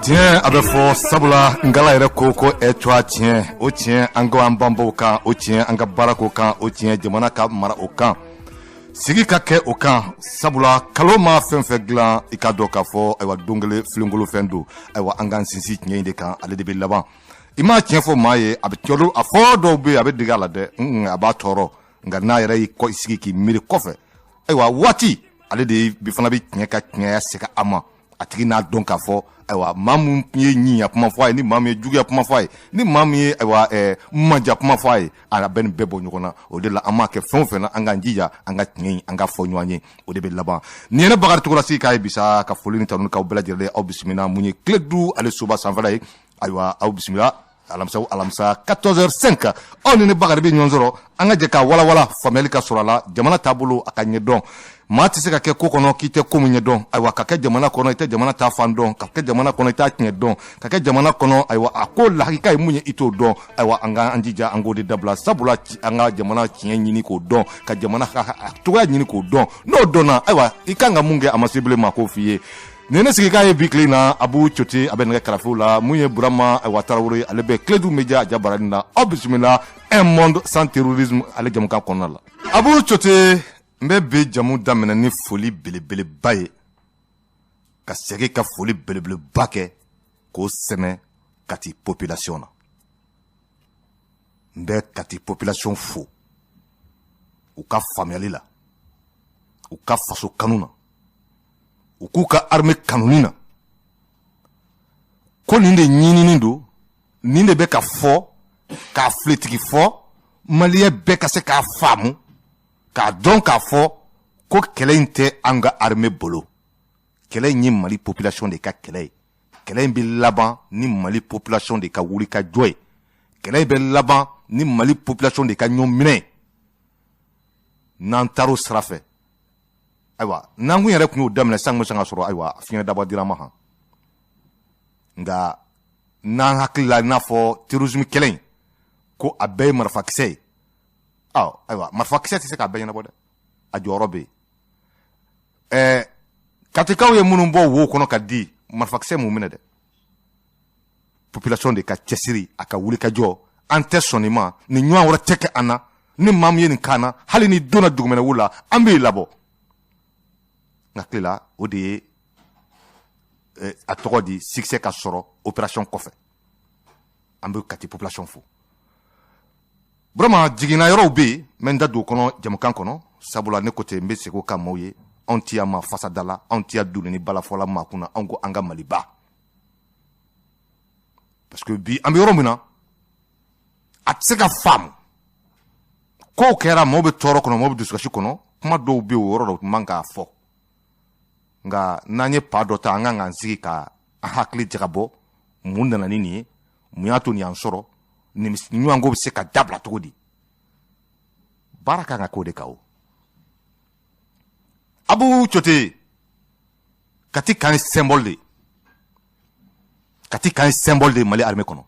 Tiɲɛ a bɛ fɔ, sabula nkala yɛrɛ ko ko ɛ cogoya tiɲɛ, o tiɲɛ an ko an banbaw kan, o tiɲɛ an ka baara ko kan, o tiɲɛ jamana ka mara o kan, sigi ka kɛ o kan. Sabula kalo ma fɛn fɛn dilan, i k'a dɔn k'a fɔ ayiwa, don kelen filenkolo fɛn don. Ayiwa, an k'an sinsin tiɲɛ in de kan, ale de bɛ laban. I m'a tiɲɛ fɔ maa ye, a bɛ tɔɔrɔ, a fɔ dɔw bɛ yen, a bɛ dege a la dɛ, a b'a tɔɔrɔ. Nka n'a yɛrɛ y'i kɔ sigi k'i miiri kɔfɛ, ayiwa, waati ale de bi fana bɛ tiɲɛ ka tiɲɛya segin a ma. A tigi n'a dɔn k'a fɔ ayiwa, maa min ye ɲinya kuma fɔ a ye, ni maa min ye juguya kuma fɔ a ye, ni maa min ye ayiwa manja kuma fɔ a ye, a bɛ nin bɛɛ bɔ ɲɔgɔn na. O de la, an m'a kɛ fɛn o fɛn na, an k'an jija an ka tiɲɛ in, an ka fɔ ɲɔgɔn ye, o de bɛ laban. Nin ye ne Bakari Togola sigi k'a ye bisa ka foli ni tanu k'aw bɛɛ lajɛlen. Aw bisimila. Mun ye Kledu ale soba sanfɛla ye. Ayiwa, aw bisimila. Alamisa o alamisa, 14h05, aw ni ne Bakari bɛ ɲɔgɔn sɔrɔ, an ka jɛ k'a walawala, faamuyali ka sɔrɔ a la, jamana taabolo a ka ɲɛdɔn. Maa tɛ se ka kɛ ko kɔnɔ k'i tɛ ko min ɲɛdɔn. Ayiwa, ka kɛ jamana kɔnɔ, i tɛ jamana ta fan dɔn, ka kɛ jamana kɔnɔ, i t'a tiɲɛ dɔn, ka kɛ jamana kɔnɔ, ayiwa, a ko lahakika ye mun ye, i t'o dɔn. Ayiwa, an ka an jija an k'o de dabila. Sabula an ka jamana tiɲɛ ɲini k'o dɔn, ka jamana cogoya ɲini k'o dɔn. N'o dɔnna, ayiwa, i kan ka mun kɛ, a ma se bilen maa k'o f'i ye. Nin ne sigikan ye bi tile na, Abu Cote a bɛ nɛgɛ karafew la. Mun ye Burama, ayiwa, Tarawele, ale bɛ Kledu Media a jabarani na. Aw bisimila Un monde sans terrorisme ale jamukan kɔnɔna la. Abu Cote, n bɛ bi jamu daminɛ ni foli belebeleba ye, ka segin ka foli belebeleba kɛ k'o sɛmɛ Kati population na. N bɛ Kati population fo u ka faamuyali la, u ka faso kanu na, u k'u ka armée kanuni na, ko nin de ɲinini don, nin de bɛ ka fɔ k'a filetigi fɔ, maliyɛn bɛɛ ka se k'a faamu, k'a dɔn k'a fɔ ko kɛlɛ in tɛ an ka armée bolo. Kɛlɛ in ye Mali population de ka kɛlɛ ye. Kɛlɛ in bɛ laban ni Mali population de ka wuli ka jɔ ye. Kɛlɛ in bɛ laban ni Mali population de ka ɲɔgɔn minɛ. N'an taar'o sira fɛ, ayiwa, n'an kun yɛrɛ tun y'o daminɛ san kun ka sɔrɔ, ayiwa, fiɲɛ daba dira ma han. Nka n'an hakili la, i n'a fɔ terrorisme kɛlɛ in, ko a bɛɛ ye marifakisɛ ye, ayiwa, marifakisɛ tɛ se k'a bɛɛ ɲɛnabɔ dɛ, a jɔyɔrɔ bɛ yen. Katikaw ye minnu bɔ wo kɔnɔ ka di, marifakisɛ mun minɛ dɛ? Population de ka cɛsiri, a ka wuli ka jɔ. An tɛ sɔn nin ma, nin ɲɔgɔn wɛrɛ tɛ kɛ an na. Ni maa min ye nin kan na, hali ni donna dugumɛnɛ wo la, an b'i labɔ. N hakili la, o de ye a tɔgɔ di, succès ka sɔrɔ opération kɔfɛ. An bɛ Kati population fo vraiment. Jiginna yɔrɔw bɛ yen, n bɛ n da don o kɔnɔ jamukan kɔnɔ. Sabula ne ko ten, n bɛ segin o kan maaw ye, anw tiya maa fasa da la, anw tiya donni ni balafɔla maa kunna, anw ko an ka Maliba, parce que bi an bɛ yɔrɔ min na, a tɛ se ka faamu. Kow kɛra, maaw bɛ tɔɔrɔ kɔnɔ, maaw bɛ dusukasi kɔnɔ. Kuma dɔw bɛ yen, o yɔrɔ dɔ man k'a fɔ. Nka n'an ye pa dɔ ta, an kan k'an sigi ka an hakili jagabɔ: mun nana ni nin ye? Mun y'a to nin y'an sɔrɔ? Nin ɲɔgɔnko bɛ se ka dabila cogo di? Baara kan ka k'o de kan. O Abu Cote, Kati camp ye symbole de, Kati camp ye symbole de Mali armée kɔnɔ.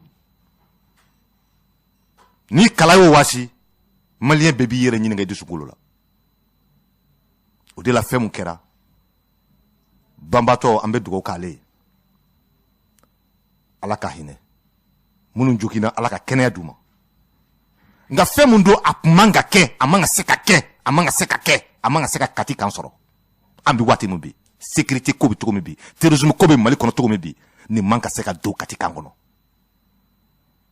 Ni kala y'o waasi, maliyɛn bɛɛ b'i yɛrɛ ɲininka i dusukolo la. O de la, fɛn mun kɛra banbatɔ, an bɛ dugawu k'ale ye, Ala ka hinɛ minnu joginna, Ala ka kɛnɛya d'u ma. Nka fɛn mun don, a kun man ka kɛ, a man ka se ka kɛ, a man ka se ka kɛ, a man ka se ka Kati camp sɔrɔ. An bɛ waati min bi, sécurité ko bɛ cogo min bi, terrorisme ko bɛ Mali kɔnɔ cogo min bi, nin man ka se ka don Kati camp kɔnɔ.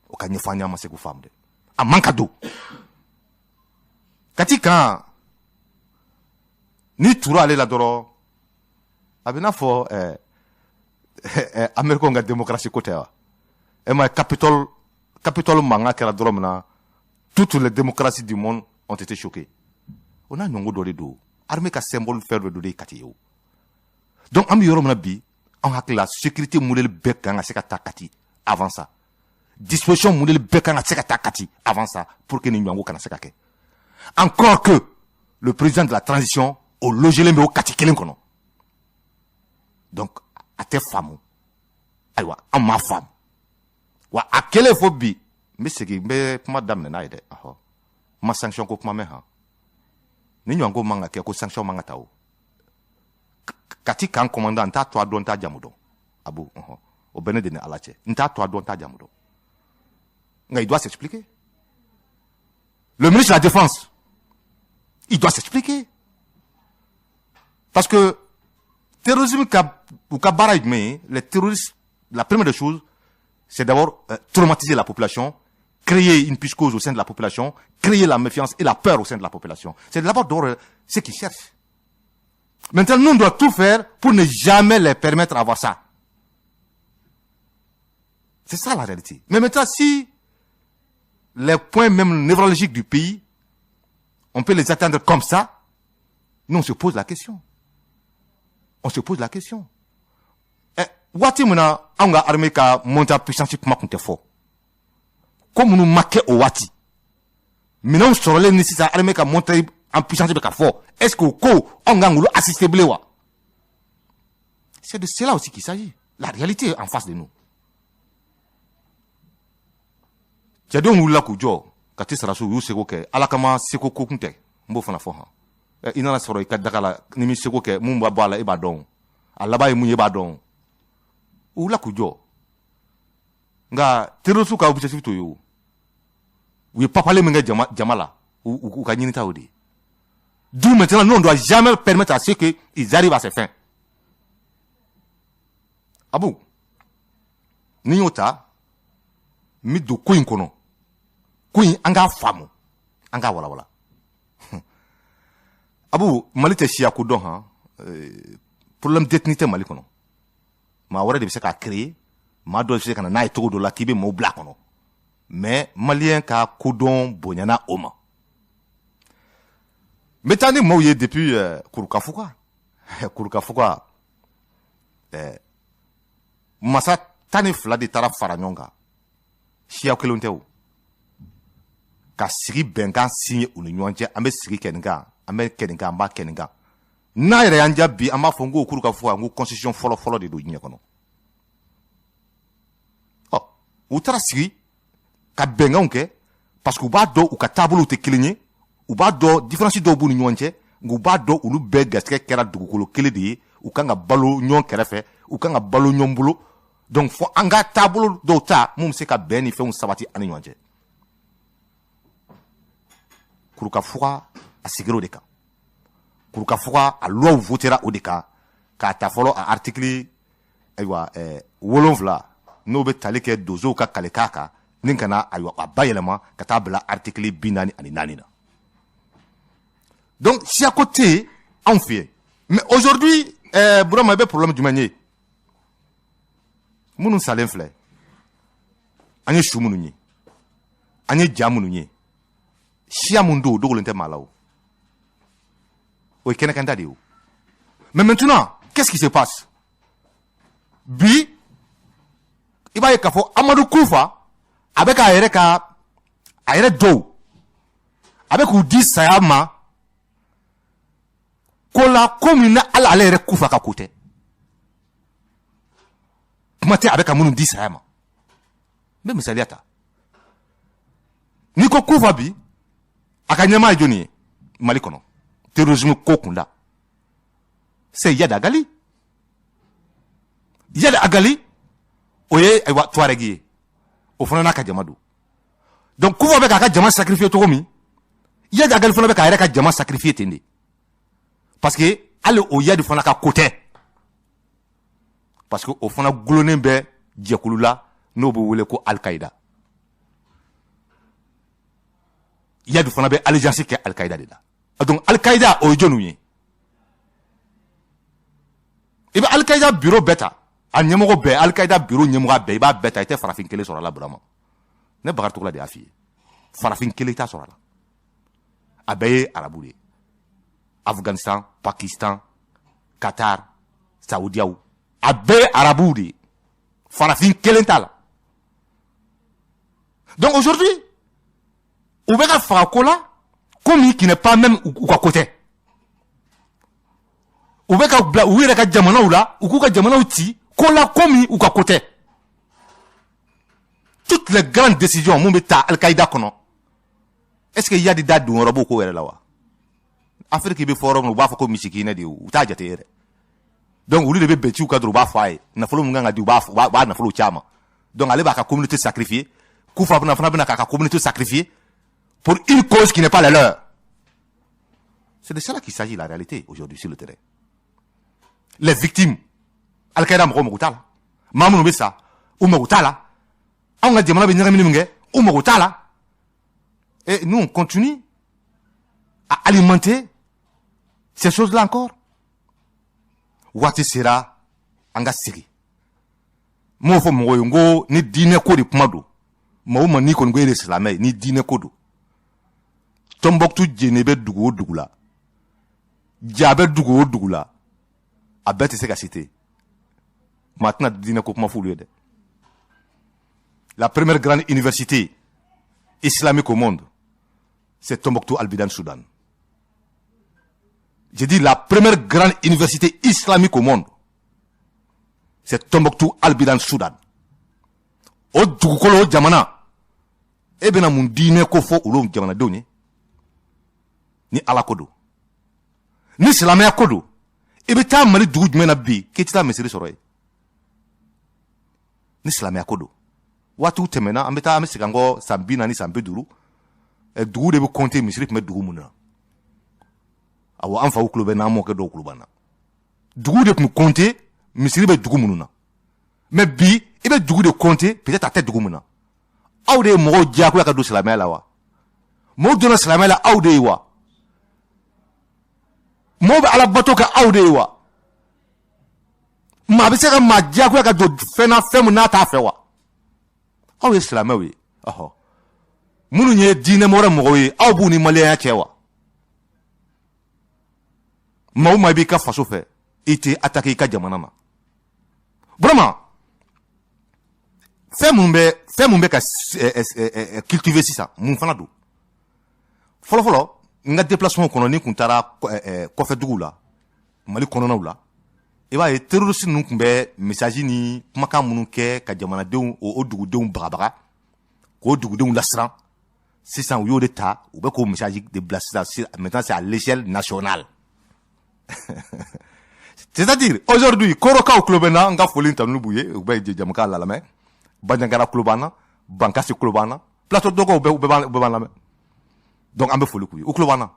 O ka ɲɛfɔ an ɲɛ, ma se k'o faamu dɛ. A man ka don Kati camp. N'i tura ale la dɔrɔn, a bɛ n'a fɔ Américain ka démocratie ko tɛ wa? E ma ye Capitole mankan kɛra dɔrɔn min na, toutes les démocraties du monde ont été choquées. O n'a ɲɔgɔn dɔ de don. Armée ka symbole fɛn dɔ de ye Kati ye o. Donc an bɛ yɔrɔ min na bi, an hakili la, sécurité modèle bɛɛ kan ka se ka ta Kati avant ça, disposition modèle bɛɛ kan ka se ka ta Kati avant ça, pour que nin ɲɔgɔn kana se ka kɛ. Encore que le président de la transition, o logelen bɛ o Kati kelen kɔnɔ. Donc a tɛ faamu. Ayiwa, an m'a faamu wa. A kɛlen fo bi, n bɛ segin, n bɛ kuma daminɛ n'a ye dɛ. Ɔhɔ, ma sanction ko kuma mɛn han. Ni ɲɔgɔn ko man ka kɛ, ko sanction man ka ta. O Kati camp commandant, n t'a to a dɔn, n t'a jamu dɔn. Abu, ɔhɔ, O bɛ ne de ni Ala cɛ. N t'a to a dɔn, n t'a jamu dɔn, nka il doit s'expliquer. Le ministre de la Défense, il doit s'expliquer, parce que terrorisme ka, u ka baara ye jumɛn ye? Les terroristes, la première des choses, c'est d'abord traumatiser la population, créer une psychose au sein de la population, créer la méfiance et la peur au sein de la population. C'est d'abord ce qu'ils cherchent. Maintenant, nous, on doit tout faire pour ne jamais les permettre d'avoir ça. C'est ça la réalité. Mais maintenant, si les points même névralgiques du pays, on peut les atteindre comme ça, nous, on se pose la question. On se pose la question. Eh, waati min na anw ka armée ka montée en puissance kuma tun tɛ fɔ, ko minnu ma kɛ o waati, minɛnw sɔrɔlen ni sisan armée ka montée en puissance bɛ ka fɔ, est ce que o ko anw kan k'olu assister bilen wa? C'est de cela aussi qu'il s'agit. La réalité est en face de nous. Cɛdenw wulila k'u jɔ ka ti sarasu, u y'u seko kɛ. Ala kama, seko ko kun tɛ, n b'o fana fɔ han. I nana sɔrɔ i ka daga la, ni min seko kɛ, mun b'a bɔ a la, e b'a dɔn. A laban ye mun ye, e b'a dɔn. U wulila k'u jɔ, nka terroriste ka objectif t'o ye. O u ye papale min kɛ jama jama la, u ka ɲinita o de ye. D'où maintenant, nous, on doit jamais permettre à ce qu'ils arrivent à ces fins. Abu, ni y'o ta, n bɛ don ko in kɔnɔ. Ko in, an k'a faamu, an k'a walawala. Abu, Mali tɛ siya ko dɔn han. Problème d'ethnie tɛ Mali kɔnɔ. Maa wɛrɛ de bɛ se k'a créer, maa dɔ bɛ se ka na n'a ye cogo dɔ la k'i bɛ maaw bila a kɔnɔ, mais malien ka kodɔn bonyana o ma. N bɛ taa ni maaw ye depuis Kurukafuga. Kurukafuga, masa 12 de taara fara ɲɔgɔn kan, siya kelen tɛ o, ka sigi bɛnkan signé u ni ɲɔgɔn cɛ. An bɛ sigi kɛ nin kan, an bɛ kɛ nin kan, an b'a kɛ nin kan. N'a yɛrɛ y'an ja bi, an b'a fɔ n ko Kurukafuga, n ko constitution fɔlɔ fɔlɔ de don diɲɛ kɔnɔ. Ɔ, u taara sigi ka bɛnkanw kɛ, parce que u b'a dɔn u ka taabolow tɛ kelen ye, u b'a dɔn différence dɔw b'u ni ɲɔgɔn cɛ, nka u b'a dɔn olu bɛɛ garisɛgɛ kɛra dugukolo kelen de ye. U kan ka balo ɲɔgɔn kɛrɛfɛ, u kan ka balo ɲɔgɔn bolo. Donc fɔ an ka taabolo dɔw ta mun bɛ se ka bɛn ni fɛnw sabati an ni ɲɔgɔn cɛ. Kurukafuga, a sigira o de kan. Kurukafuga, a loi votera o de kan, k'a ta fɔlɔ a article, ayiwa, 7, n'o bɛ tali kɛ donsow ka kalekan kan, ni ka na, ayiwa, a bayɛlɛma ka taa bila article 44 na. Donc siyako tɛ yen anw fɛ yen. Mais aujourd'hui, Burama, i bɛ problème jumɛn ye? Minnu salen filɛ, an ye su minnu ye, an ye ja minnu ye, siya mun don, o dogolen tɛ maa la. O o ye kɛnɛkanta de ye o. Mais maintenant, qu'est-ce qui se passe bi? I b'a ye k'a fɔ Amadu Kufa, a bɛ k'a yɛrɛ ka a yɛrɛ dɔw, a bɛ k'u di saya ma ko la, ko min na hali ale yɛrɛ Kufa ka ko tɛ, kuma tɛ a bɛ ka minnu di saya ma. N bɛ misaliya ta. N'i ko Kufa bi, a ka ɲɛmaa ye jɔnni ye Mali kɔnɔ terrorisme ko kunda? C'est Iyad Ag Ghali. Iyad Ag Ghali, o ye, ayiwa, Touareg ye, o fana n'a ka jama don. Donc Kufa bɛ k'a ka jama sacrifier cogo min, Iyad Ag Ghali fana bɛ k'a yɛrɛ ka jama sacrifier ten de, parce que hali o Iyad fana ka ko tɛ, parce que o fana gulonnen bɛ jɛkulu la n'o bɛ wele ko Al-Qaïda. Iyad fana bɛ allégeance kɛ Al-Qaïda de la. Donc Al-Qaïda, o ye jɔnniw ye? I bɛ Al-Qaïda bureau bɛɛ ta, a ɲɛmɔgɔ bɛɛ, Al-Qaïda bureau ɲɛmɔgɔ bɛɛ, i b'a bɛɛ ta, i tɛ farafin kelen sɔrɔ a la. Burama, ne Bakari Togola de y'a f'i ye, farafin kelen t'a sɔrɔ a la. A bɛɛ ye arabu de ye: Afghanistan, Pakistan, Qatar, Saudiyaw, a bɛɛ ye arabuw de ye, farafin kelen t'a la. Donc aujourd'hui, u bɛ ka faga ko la, ko min qui n'est pas même u ka ko tɛ. U bɛ ka bila u yɛrɛ ka jamanaw la, u k'u ka jamanaw ci ko la, ko min u ka ko tɛ. Toutes les grandes décisions mun bɛ ta Al-Qaïda kɔnɔ, est-ce que Iyad da don yɔrɔ b'o ko yɛrɛ la wa? Afiriki bɛ fɔ yɔrɔ min, u b'a fɔ ko misikinɛ de ye, u t'a jate yɛrɛ. Donc olu de bɛ bɛn ciw kan dɔrɔn, u b'a fɔ a ye nafolo min kan ka di, u b'a nafolo ci a ma. Donc ale b'a ka communauté sacrifier, Koufa fana bɛna k'a ka communauté sacrifier pour une cause qui n'est pas la leur. C'est de cela qu'il s'agit, la réalité aujourd'hui sur le terrain. Les victimes, Al-Qaïda mɔgɔw mago t'a la, maa minnu bɛ sa, u mago t'a la, anw ka jamana bɛ ɲagamini min kɛ, u mago t'a la. Et nous, on continue à alimenter ces choses-là encore. Waati sera an ka segin. N m'o fɔ mɔgɔw ye, n ko ni diinɛ ko de kuma don, maa o maa n'i kɔni ko e de silamɛ ye, ni diinɛ ko don, Tɔnbɔkutu jene bɛ dugu o dugu la, ja bɛ dugu o dugu la, a bɛɛ tɛ se ka citer, maa tɛna diinɛ ko kuma f'olu ye dɛ. La première grande université islamique au monde, c'est Tombouctou Albidan Soudan. J'ai dit la première grande université islamique au monde, c'est Tombouctou Albidan Soudan. O dugukolo, o jamana, e bɛna mun diinɛ ko fɔ olu jamanadenw ye? Ni Ala ko don, ni silamɛya ko don, i bɛ taa Mali dugu jumɛn na bi k'i tɛ taa misiri sɔrɔ yen? Ni silamɛya ko don, waatiw tɛmɛna, an bɛ taa, an bɛ segin an kɔ san 40, san 50, dugu de bɛ compter misiri tun bɛ dugu mun na. Awɔ, an faw tulo bɛ n'an mɔkɛ dɔw tulo b'an na, dugu de tun bɛ compter misiri bɛ dugu minnu na. Mais bi, i bɛ dugu de compter, peut-être a tɛ dugu min na. Aw de ye mɔgɔw diyagoya ka don silamɛya la wa? Mɔgɔw donna silamɛya la, aw de ye wa? Mɔgɔw bɛ Ala bato kɛ, aw de ye wa? Maa bɛ se ka maa diyagoya ka don fɛn na, fɛn min n'a t'a fɛ wa? Aw ye silamɛw ye, ɔhɔ, minnu ye diinɛ wɛrɛ mɔgɔw ye, aw b'u ni maliyɛnya cɛ wa? Maa o maa b'i ka faso fɛ, i tɛ attaquer i ka jamana ma. Vraiment, fɛn mun bɛ ka cultiver sisan, mun fana don? Fɔlɔ fɔlɔ, n ka déplacement kɔnɔ, ni kun taara kɔfɛ duguw la, Mali kɔnɔnaw la, i b'a ye terroriste ninnu tun bɛ message ni kumakan minnu kɛ ka jamanadenw, o dugudenw bagabaga, k'o dugudenw lasiran. Sisan u y'o de ta, u bɛ k'o message de bila sisan. Maintenant, c'est à l'échelle nationale, c'est-à-dire aujourd'hui, Korokaw tulo bɛ n na, n ka foli tanu b'u ye, u bɛ jamukan la lamɛn. Banjagara tulo b'an na, Bankasi tulo b'an na, Plateau dɔgɔw bɛɛ b'an lamɛn. Donc an bɛ foli k'u ye, u tulo b'an na.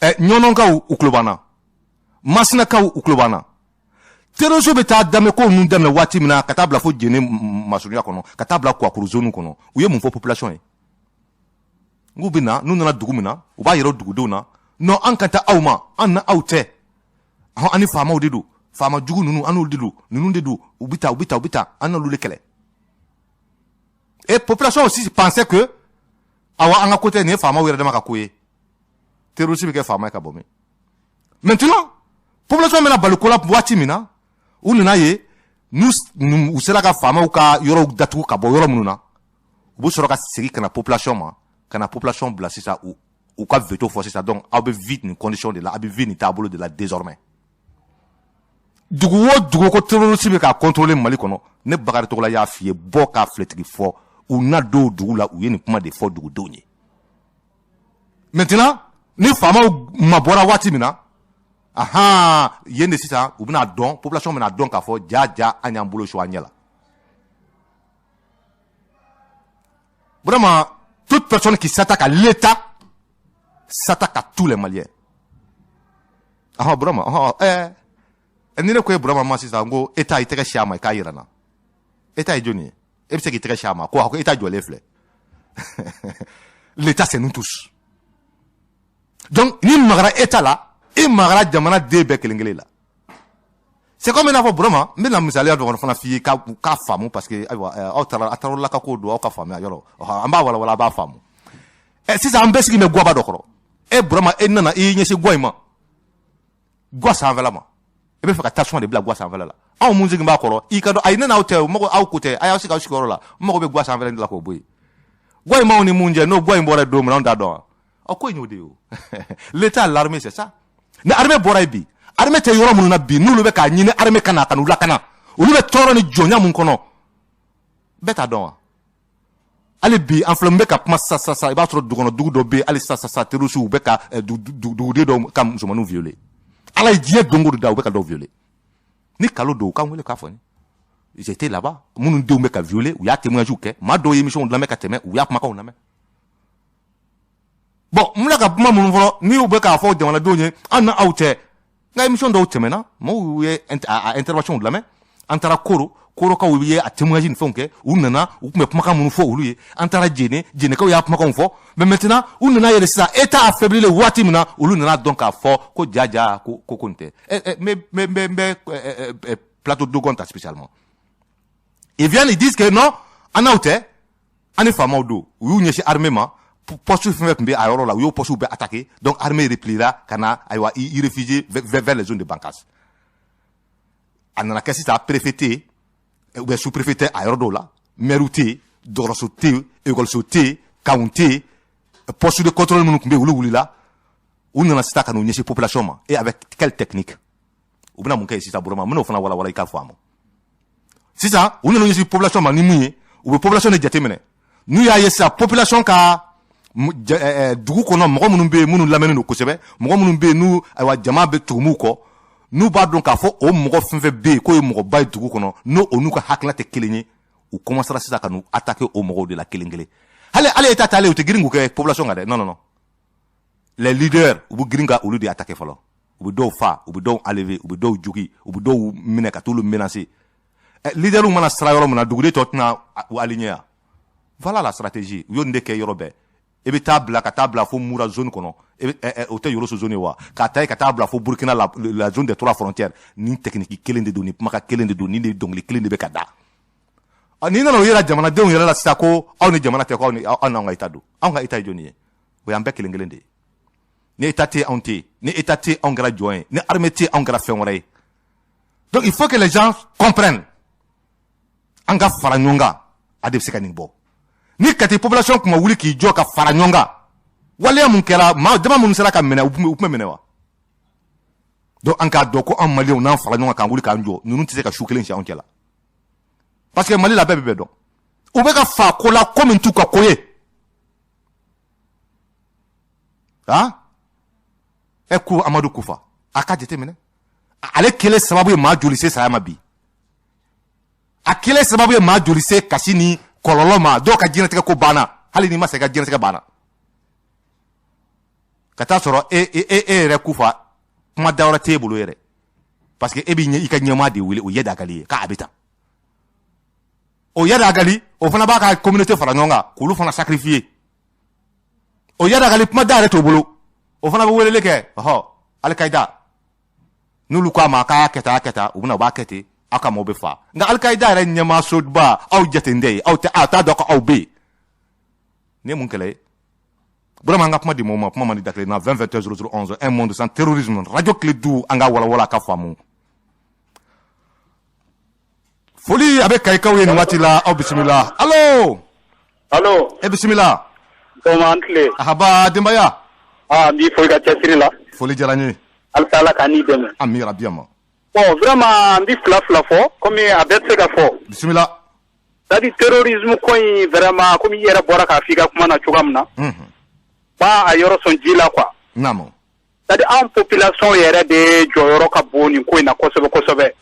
Ɲɔnɔnkaw, u tulo b'an na, Masinakaw, u tulo b'an na. Terrorisme bɛ taa daminɛ, ko ninnu daminɛ waati min na, ka taa bila fo Jene masurunya kɔnɔ, ka taa bila Kuwakuru zone kɔnɔ, u ye mun fɔ population ye? N k'u bɛ na, n'u nana dugu min na, u b'a yira dugudenw na: non, an ka taa aw ma, an na aw tɛ, an ni faamaw de don, faama jugu ninnu, an n'olu de don, ninnu de don, u bɛ taa, u bɛ taa, u bɛ taa, an n'olu de kɛlɛ. Et population aussi pensait que awa, an ka côté nin ye faamaw yɛrɛ dama ka ko ye, terroriste bɛ kɛ faama ye ka bɔ min. Maintenant, population bɛna bali ko la waati min na, u nana ye n'u u sera ka faamaw ka yɔrɔw datugu ka bɔ yɔrɔ minnu na, u bɛ sɔrɔ ka segin ka na population ma, ka na population bila sisan, u ka veto fɔ sisan. Donc aw bɛ vivre nin condition de la, aw bɛ vivre nin taabolo de la désormais. Dugu o dugu ko terroriste bɛ k'a contrôler Mali kɔnɔ, ne Bakari Togola y'a f'i ye, bɔ k'a filetigi fɔ, u na don dugu la, u ye nin kuma de fɔ dugudenw ye. Maintenant, ni faamaw mabɔra waati min na, ahan, yen de sisan u bɛna dɔn, population bɛna dɔn k'a fɔ ja ja, an y'an bolo su an ɲɛ la. Vraiment, toute personne qui s'attaque à l'État s'attaque à tous les Maliens. Ahan, Burama, ahan, ni ne ko e Burama ma sisan ko État, i tɛgɛ si a ma, i k'a yira n na, État ye jɔnni ye? E bɛ se k'i tɛgɛ si a ma ko a ko État jɔlen filɛ? L'État, c'est nous tous. Donc ni magara État la, i magara jamana den bɛɛ kelen kelen la. C'est comme i n'a fɔ Burama, n bɛna misaliya dɔ fana f'i ye k'a faamu, parce que ayiwa, aw taara, a taara la ka ko don aw ka faamuya yɔrɔ, an b'a walawala, a b'a faamu. Sisan an bɛɛ sigi bɛ guwaba dɔ kɔrɔ. E Burama, e nana i ɲɛsin guwa in ma, guwa sanfɛla ma, i bɛ fɛ ka tasuma de bila guwa sanfɛla la. Anw mun sigi b'a kɔrɔ, i ka dɔn, ayi, ne n'aw tɛ, mago aw ko tɛ, a y'aw sigi aw sigiyɔrɔ la, n mago bɛ guwa sanfɛla de la k'o bɔ yen. Guwa in m'anw ni mun cɛ, n'o guwa in bɔra don min na, anw t'a dɔn wa? Ɔ, ko in y'o de ye o. L'État, l'armée, c'est ça. Ni armée bɔra yen bi, armée tɛ yɔrɔ minnu na bi, n'olu bɛ k'a ɲini armée ka na ka n'u lakana, olu bɛ tɔɔrɔ ni jɔnya mun kɔnɔ, bɛɛ t'a dɔn wa? Hali bi an filɛ, n bɛ ka kuma sisan sisan, i b'a sɔrɔ dugukɔnɔ dugu dɔ bɛ yen hali sisan sisan, terroristes u bɛ ka duguden dɔw ka musomaninw violer. Ala ye diɲɛ don o don da, u bɛ ka dɔw violer. Ni kalo don, u k'an wele k'a fɔ n ye. J'étais là-bas. Minnu denw bɛ ka violer, u y'a témoignage kɛ. Maa dɔw ye émission lamɛn ka tɛmɛ, u y'a kumakanw lamɛn. Bon, n bɛna ka kuma minnu fɔlɔ ni u bɛ k'a fɔ jamanadenw ye, an na aw tɛ. N ka émission dɔw tɛmɛna, mɔgɔw ye a intervention lamɛn. An taara Koro, Korokaw ye a témoignage ni fɛnw kɛ. U nana, u tun bɛ kumakan minnu fɔ olu ye. An taara Jene, Jenekaw y'a kumakanw fɔ. Mais maintenant, u nana yɛrɛ sisan, état affaibli waati min na, olu nana dɔn k'a fɔ ko ja ja ko ko ko nin tɛ. Ɛ n bɛ n bɛ n bɛ plateau Dogon ta spécialement. Ils viennent, ils disent que non, an n'aw tɛ, an ni faamaw don. U y'u ɲɛsin armée ma. Poste fɛn fɛn tun bɛ a yɔrɔ la, u y'o poste bɛɛ attaqué. Donc armée repliera ka na, ayiwa, i réfugié vers les zones de Bankass. A nana kɛ sisan, préfet tɛ yen ou bien sous-préfet tɛ a yɔrɔ dɔw la, maire tɛ yen, dɔgɔtɔrɔso tɛ yen, école tɛ yen, camp tɛ yen. Poste de contrôle minnu tun bɛ yen, olu wulila. U nana sisan ka n'u ɲɛsin population ma. Et avec quelle technique? U bɛna mun kɛ sisan? Burama, n bɛn'o fana walawala i k'a faamu. Sisan, u nana ɲɛsin population ma ni mun ye? U bɛ population de jateminɛ. N'u y'a ye sisan, population ka dugu kɔnɔ, mɔgɔ minnu bɛ yen, minnu lamɛnnen don kosɛbɛ, mɔgɔ minnu bɛ yen, n'u, ayiwa, jama bɛ tugu m'u kɔ, n'u b'a dɔn k'a fɔ o mɔgɔ fɛn fɛn bɛ yen k'o ye mɔgɔba ye dugu kɔnɔ, n'o o n'u ka hakilina tɛ kelen ye, u commencera sisan ka n'u attaquer o mɔgɔw de la kelen kelen. Hali hali état taalen, u tɛ girin k'u kɛ population kan dɛ. Non, non, non, les leaders, u bɛ girin ka olu de attaquer fɔlɔ. U bɛ dɔw fa, u bɛ dɔw enlever, u bɛ dɔw jogi, u bɛ dɔw minɛ ka t'olu menacer. Leaderw mana sira yɔrɔ min na, duguden tɔ tɛna u aligner yan. Voilà la stratégie. U y'o nin de kɛ yɔrɔ bɛɛ. I bɛ taa bila ka taa bila fo Mura zone kɔnɔ, o tɛ Yoroso zone ye wa? K'a ta yen ka taa bila fo Burkina, la zone des trois frontières. Nin technique kelen de don, nin kumakan kelen de don, nin de dɔnkili kelen de bɛ ka da. N'i nana o yira jamanadenw yɛrɛ la sisan ko aw ni jamana tɛ, ko aw ni aw n'anw ka état don, anw ka état ye jɔnni ye? O y'an bɛɛ kelen kelen de ye. Ni état tɛ yen, anw tɛ yen. Ni état tɛ yen, anw kɛra jɔn ye. Ni armée tɛ yen, anw kɛra fɛn wɛrɛ ye. Donc il faut que les gens comprennent, an ka fara ɲɔgɔn kan, a de bɛ se ka nin bɔ. Ni Kati population kun ma wuli k'i jɔ ka fara ɲɔgɔn kan, waleya mun kɛra, maa jama minnu sera ka minɛ, u tun bɛ minɛ wa? Donc an k'a dɔn ko an Maliyɛnw, n'an fara ɲɔgɔn kan k'an wuli k'an jɔ, ninnu tɛ se ka su kelen si anw cɛ la, parce que Mali la, bɛɛ bɛ bɛɛ dɔn. U bɛ ka fa ko la, ko min t'u ka ko ye. Han, ɛ, ko Amadu Kufa, a ka jateminɛ, ale kelen sababu ye maa joli se saya ma bi? A kelen sababu ye maa joli se kasi ni kɔlɔlɔ ma? Dɔw ka diɲɛlatigɛ ko banna. Hali n'i ma sa, i ka diɲɛlatigɛ banna. Ka taa sɔrɔ e yɛrɛ Kufa, kuma da wɛrɛ t'e bolo yɛrɛ, parce que e b'i i ka ɲɛmaa de wele, o ye Dagali ye, k'a bɛ tan. O Iyad Ag Ghali, o fana b'a ka communauté fara ɲɔgɔn kan k'olu fana sacrifier. O Iyad Ag Ghali, kuma da yɛrɛ t'o bolo, o fana bɛ weleli kɛ ɔhɔ Alikayida. N'olu ko a ma k'a kɛ tan, a kɛ tan, u bɛna, u b'a kɛ ten, aw ka maaw bɛ fa. Nka Alikayida yɛrɛ ɲɛmaasoba, aw jate tɛ ye, aw tɛ, aw t'a dɔn ko aw bɛ yen. Nin ye mun kɛlɛ ye? Burama, an ka kuma di mɔgɔw ma. Kuma man di da kelen na. 20 21 00 11. Un monde sans terrorisme, radio Kledu, an ka walawala ka faamu. Foli a bɛ Kayikaw ye nin waati la. Aw bisimila. Allo? Allo? E bisimila. Sɔgɔma, an tile. Ahaba, denbaya? Ah, n b'i fo i ka cɛsiri la. Foli diyara n ye. Halisa Ala k'a n'i dɛmɛ. Ami rabi ma. Bon, vraiment, n bi fila fila fɔ, komi a bɛɛ tɛ se ka fɔ. Bisimila. C'est à dire, terrorisme ko in, vraiment, komi i yɛrɛ bɔra k'a fɔ i ka kuma na cogoya min na, b'a a yɔrɔ sɔn ji la, quoi. C'est à dire, anw population yɛrɛ de jɔyɔrɔ ka bon nin ko in na kosɛbɛ kosɛbɛ.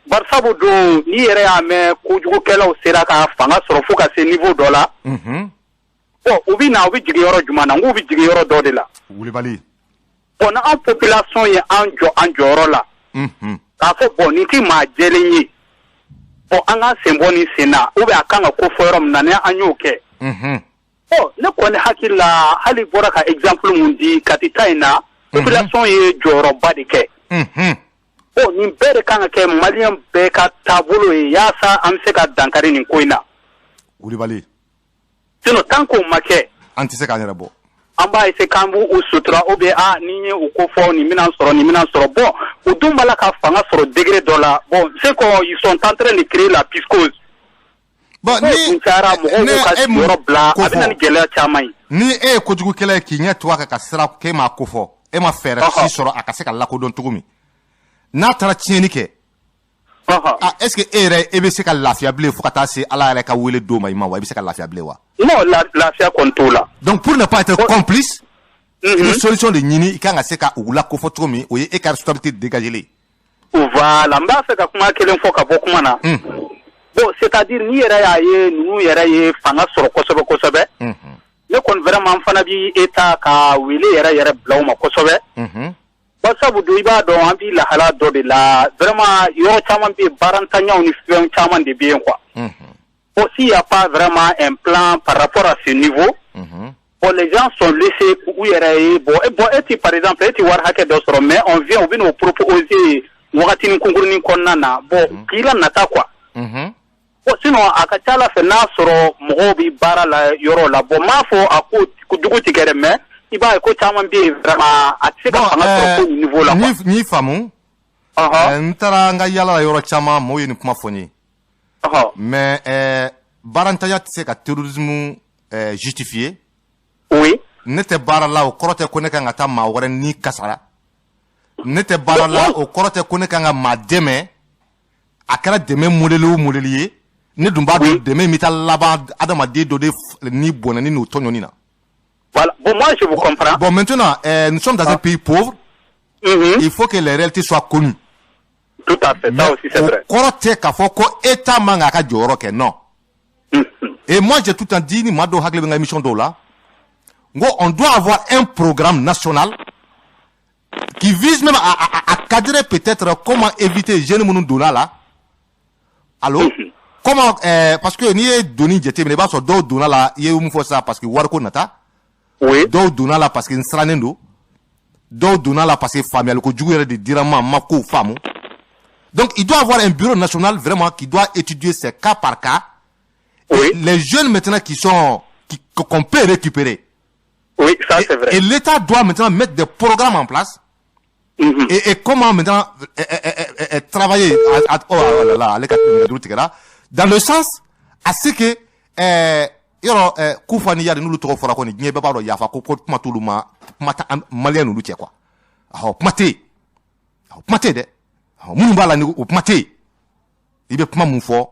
Barisabu dun, n'i yɛrɛ y'a mɛn kojugukɛlaw sera ka fanga sɔrɔ fo ka se niveau dɔ la, bon, u bɛ na, u bɛ jigin yɔrɔ jumɛn na? N k'u bɛ jigin yɔrɔ dɔ de la. Wulibali. Bon, ni an population ye an jɔ an jɔyɔrɔ la k'a fɔ bon, nin ti maa jɛlen ye, bon, an k'an sen bɔ nin sen na, ou bien a kan ka ko fɔ yɔrɔ min na, ni an y'o kɛ, bon, ne kɔni hakili la, hali bɔra ka exemple mun di Kati ta in na, population ye jɔyɔrɔba de kɛ. Bon, nin bɛɛ de kan ka kɛ Maliyɛn bɛɛ ka taabolo ye, yaasa an bɛ se ka dankari nin ko in na. Wulibali. Sinon, tant k'o ma kɛ, an tɛ se k'an yɛrɛ bɔ. An b'a essayer k'an b'u u sutura, ou bien ah, ni n ye u ko fɔ, nin bɛna sɔrɔ, nin bɛna sɔrɔ. Bon, u dun b'a la ka fanga sɔrɔ degré dɔ la. Bon, c'est qu'ils sont en train de créer la psychose. Bon, ni kun cayara, mɔgɔw b'u ka sigiyɔrɔ bila, a bɛ na ni gɛlɛya caman ye. Ni e ye kojugukɛla ye, k'i ɲɛ tugu a kan ka sira k'e m'a ko fɔ, e ma fɛɛrɛ si sɔrɔ a ka se ka lakodɔn cogo min, n'a taara tiɲɛni kɛ, ah, est ce que e yɛrɛ, e bɛ se ka lafiya bilen fo ka taa se Ala yɛrɛ ka wele don ma i ma wa? I bɛ se ka lafiya bilen wa? Non, lafiya kɔni t'o la. Donc pour ne pas être complice, i bɛ solution de ɲini. I kan ka se ka u lakofɔ cogo min, o ye e ka responsabilité dégager. Voilà, n b'a fɛ ka kuma kelen fɔ ka bɔ kuma na. Bon, c'est-à-dire n'i yɛrɛ y'a ye ninnu yɛrɛ ye fanga sɔrɔ kosɛbɛ kosɛbɛ, ne kɔni vraiment n fana bi État ka wele yɛrɛ yɛrɛ bila u ma kosɛbɛ. Ba sabu don, i b'a dɔn an bi lahala dɔ de la, vraiment yɔrɔ caman bɛ yen, baarantanyaw ni fɛn caman de bɛ yen quoi. Bon, s'il y a pas vraiment un plan par rapport à ce niveau, bon, les gens sont laissés u yɛrɛ ye. Bon, e, bon, e ti, par exemple, e ti wari hakɛ dɔ sɔrɔ, mais on vient, u bɛ n'o proposer wagatinin kunkurunin kɔnɔna na, bon, k'i la nata quoi. Bon, sinon a ka ca ala fɛ, n'a sɔrɔ mɔgɔw bi baara la yɔrɔ la, bon, n m'a fɔ a ko jugu ti kɛ dɛ, mais i b'a ye ko caman bɛ yen, vraiment a tɛ se ka fanga sɔrɔ ko nin niveau la quoi. N'i faamu, n taara n ka yala la yɔrɔ caman, mɔgɔw ye nin kuma fɔ n ye. Mais baarantanya tɛ se ka terrorisme justifier. Ne tɛ baara la, o kɔrɔ tɛ ko ne kan ka taa maa wɛrɛ ni kasara. Ne tɛ baara la, o kɔrɔ tɛ ko ne kan ka maa dɛmɛ, a kɛra dɛmɛ modèle o modèle ye. Ne dun b'a dɔn dɛmɛ in bɛ taa laban adamaden dɔ de ni bɔnɛni n'o tɔɲɔni na. Voilà. Bon, moi, je vous comprends. Bon, maintenant, nous sommes dans un pays pauvre. Il faut que les réalités soient connues. Tout à fait, ça aussi c'est vrai. O kɔrɔ tɛ k'a fɔ ko État man k'a ka jɔyɔrɔ kɛ, non. Et moi, j'ai tout le temps dit, ni maa dɔw hakili bɛ n ka émission dɔw la, n ko on doit avoir un programme national qui vise même à cadrer peut-être comment éviter jeunes minnu donna la. Allo? Comment, parce que n'i ye doni jateminɛ, i b'a sɔrɔ dɔw donna la, i ye mun fɔ sisan, parce que wariko nata. Dɔw donna la parce que n sirannen don. Dɔw donna la parce que faamuyali kojugu yɛrɛ de dira n ma, n ma kow faamu. Donc il doit avoir un bureau national vraiment qui doit étudier ces cas par cas. Et les jeunes maintenant qui sont qu'on peut récupérer. Oui, ça c'est vrai. Et l'État doit maintenant mettre des programmes en place. Et comment maintenant travailler oh là là, ale ka nɛgɛjuru tigɛra, dans le sens à ce que yɔrɔ Kufa ni Yadi n'olu tɔgɔ fɔra kɔni, diɲɛ bɛɛ b'a dɔn yafa ko kuma t'olu ma, kuma tɛ maliyɛn n'olu cɛ quoi. Ɔhɔ, kuma tɛ yen. Ɔhɔ, kuma tɛ yen dɛ. Ɔhɔ, minnu b'a la ni o kuma tɛ yen. I bɛ kuma mun fɔ,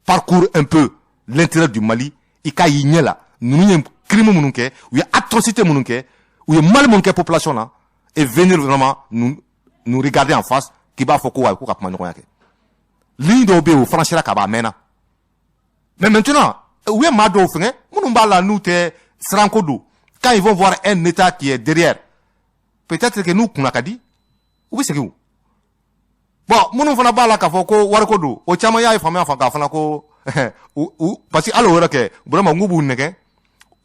parcours un peu l'intérêt du Mali, i k'a y'i ɲɛ la ninnu ye crime minnu kɛ, u ye atrocité minnu kɛ, u ye mal minnu kɛ population na, et venir vraiment nous regarder en face k'i b'a fɔ ko wa ko ka kuma ɲɔgɔnya kɛ. Ligne dɔw bɛ yen, o franchira ka ban, a mɛnna. Mais maintenant, u ye maa dɔw fɛngɛ minnu b'a la n'u tɛ siranko don, quand ils vont voir un État qui est derrière, peut-être que n'u kunna ka di, u bɛ segin o. Bon, minnu fana b'a la k'a fɔ ko wariko don, o caman y'a ye faamuya k'a fana ko u parce que hali o yɛrɛ kɛ, vraiment n k'u b'u nɛgɛ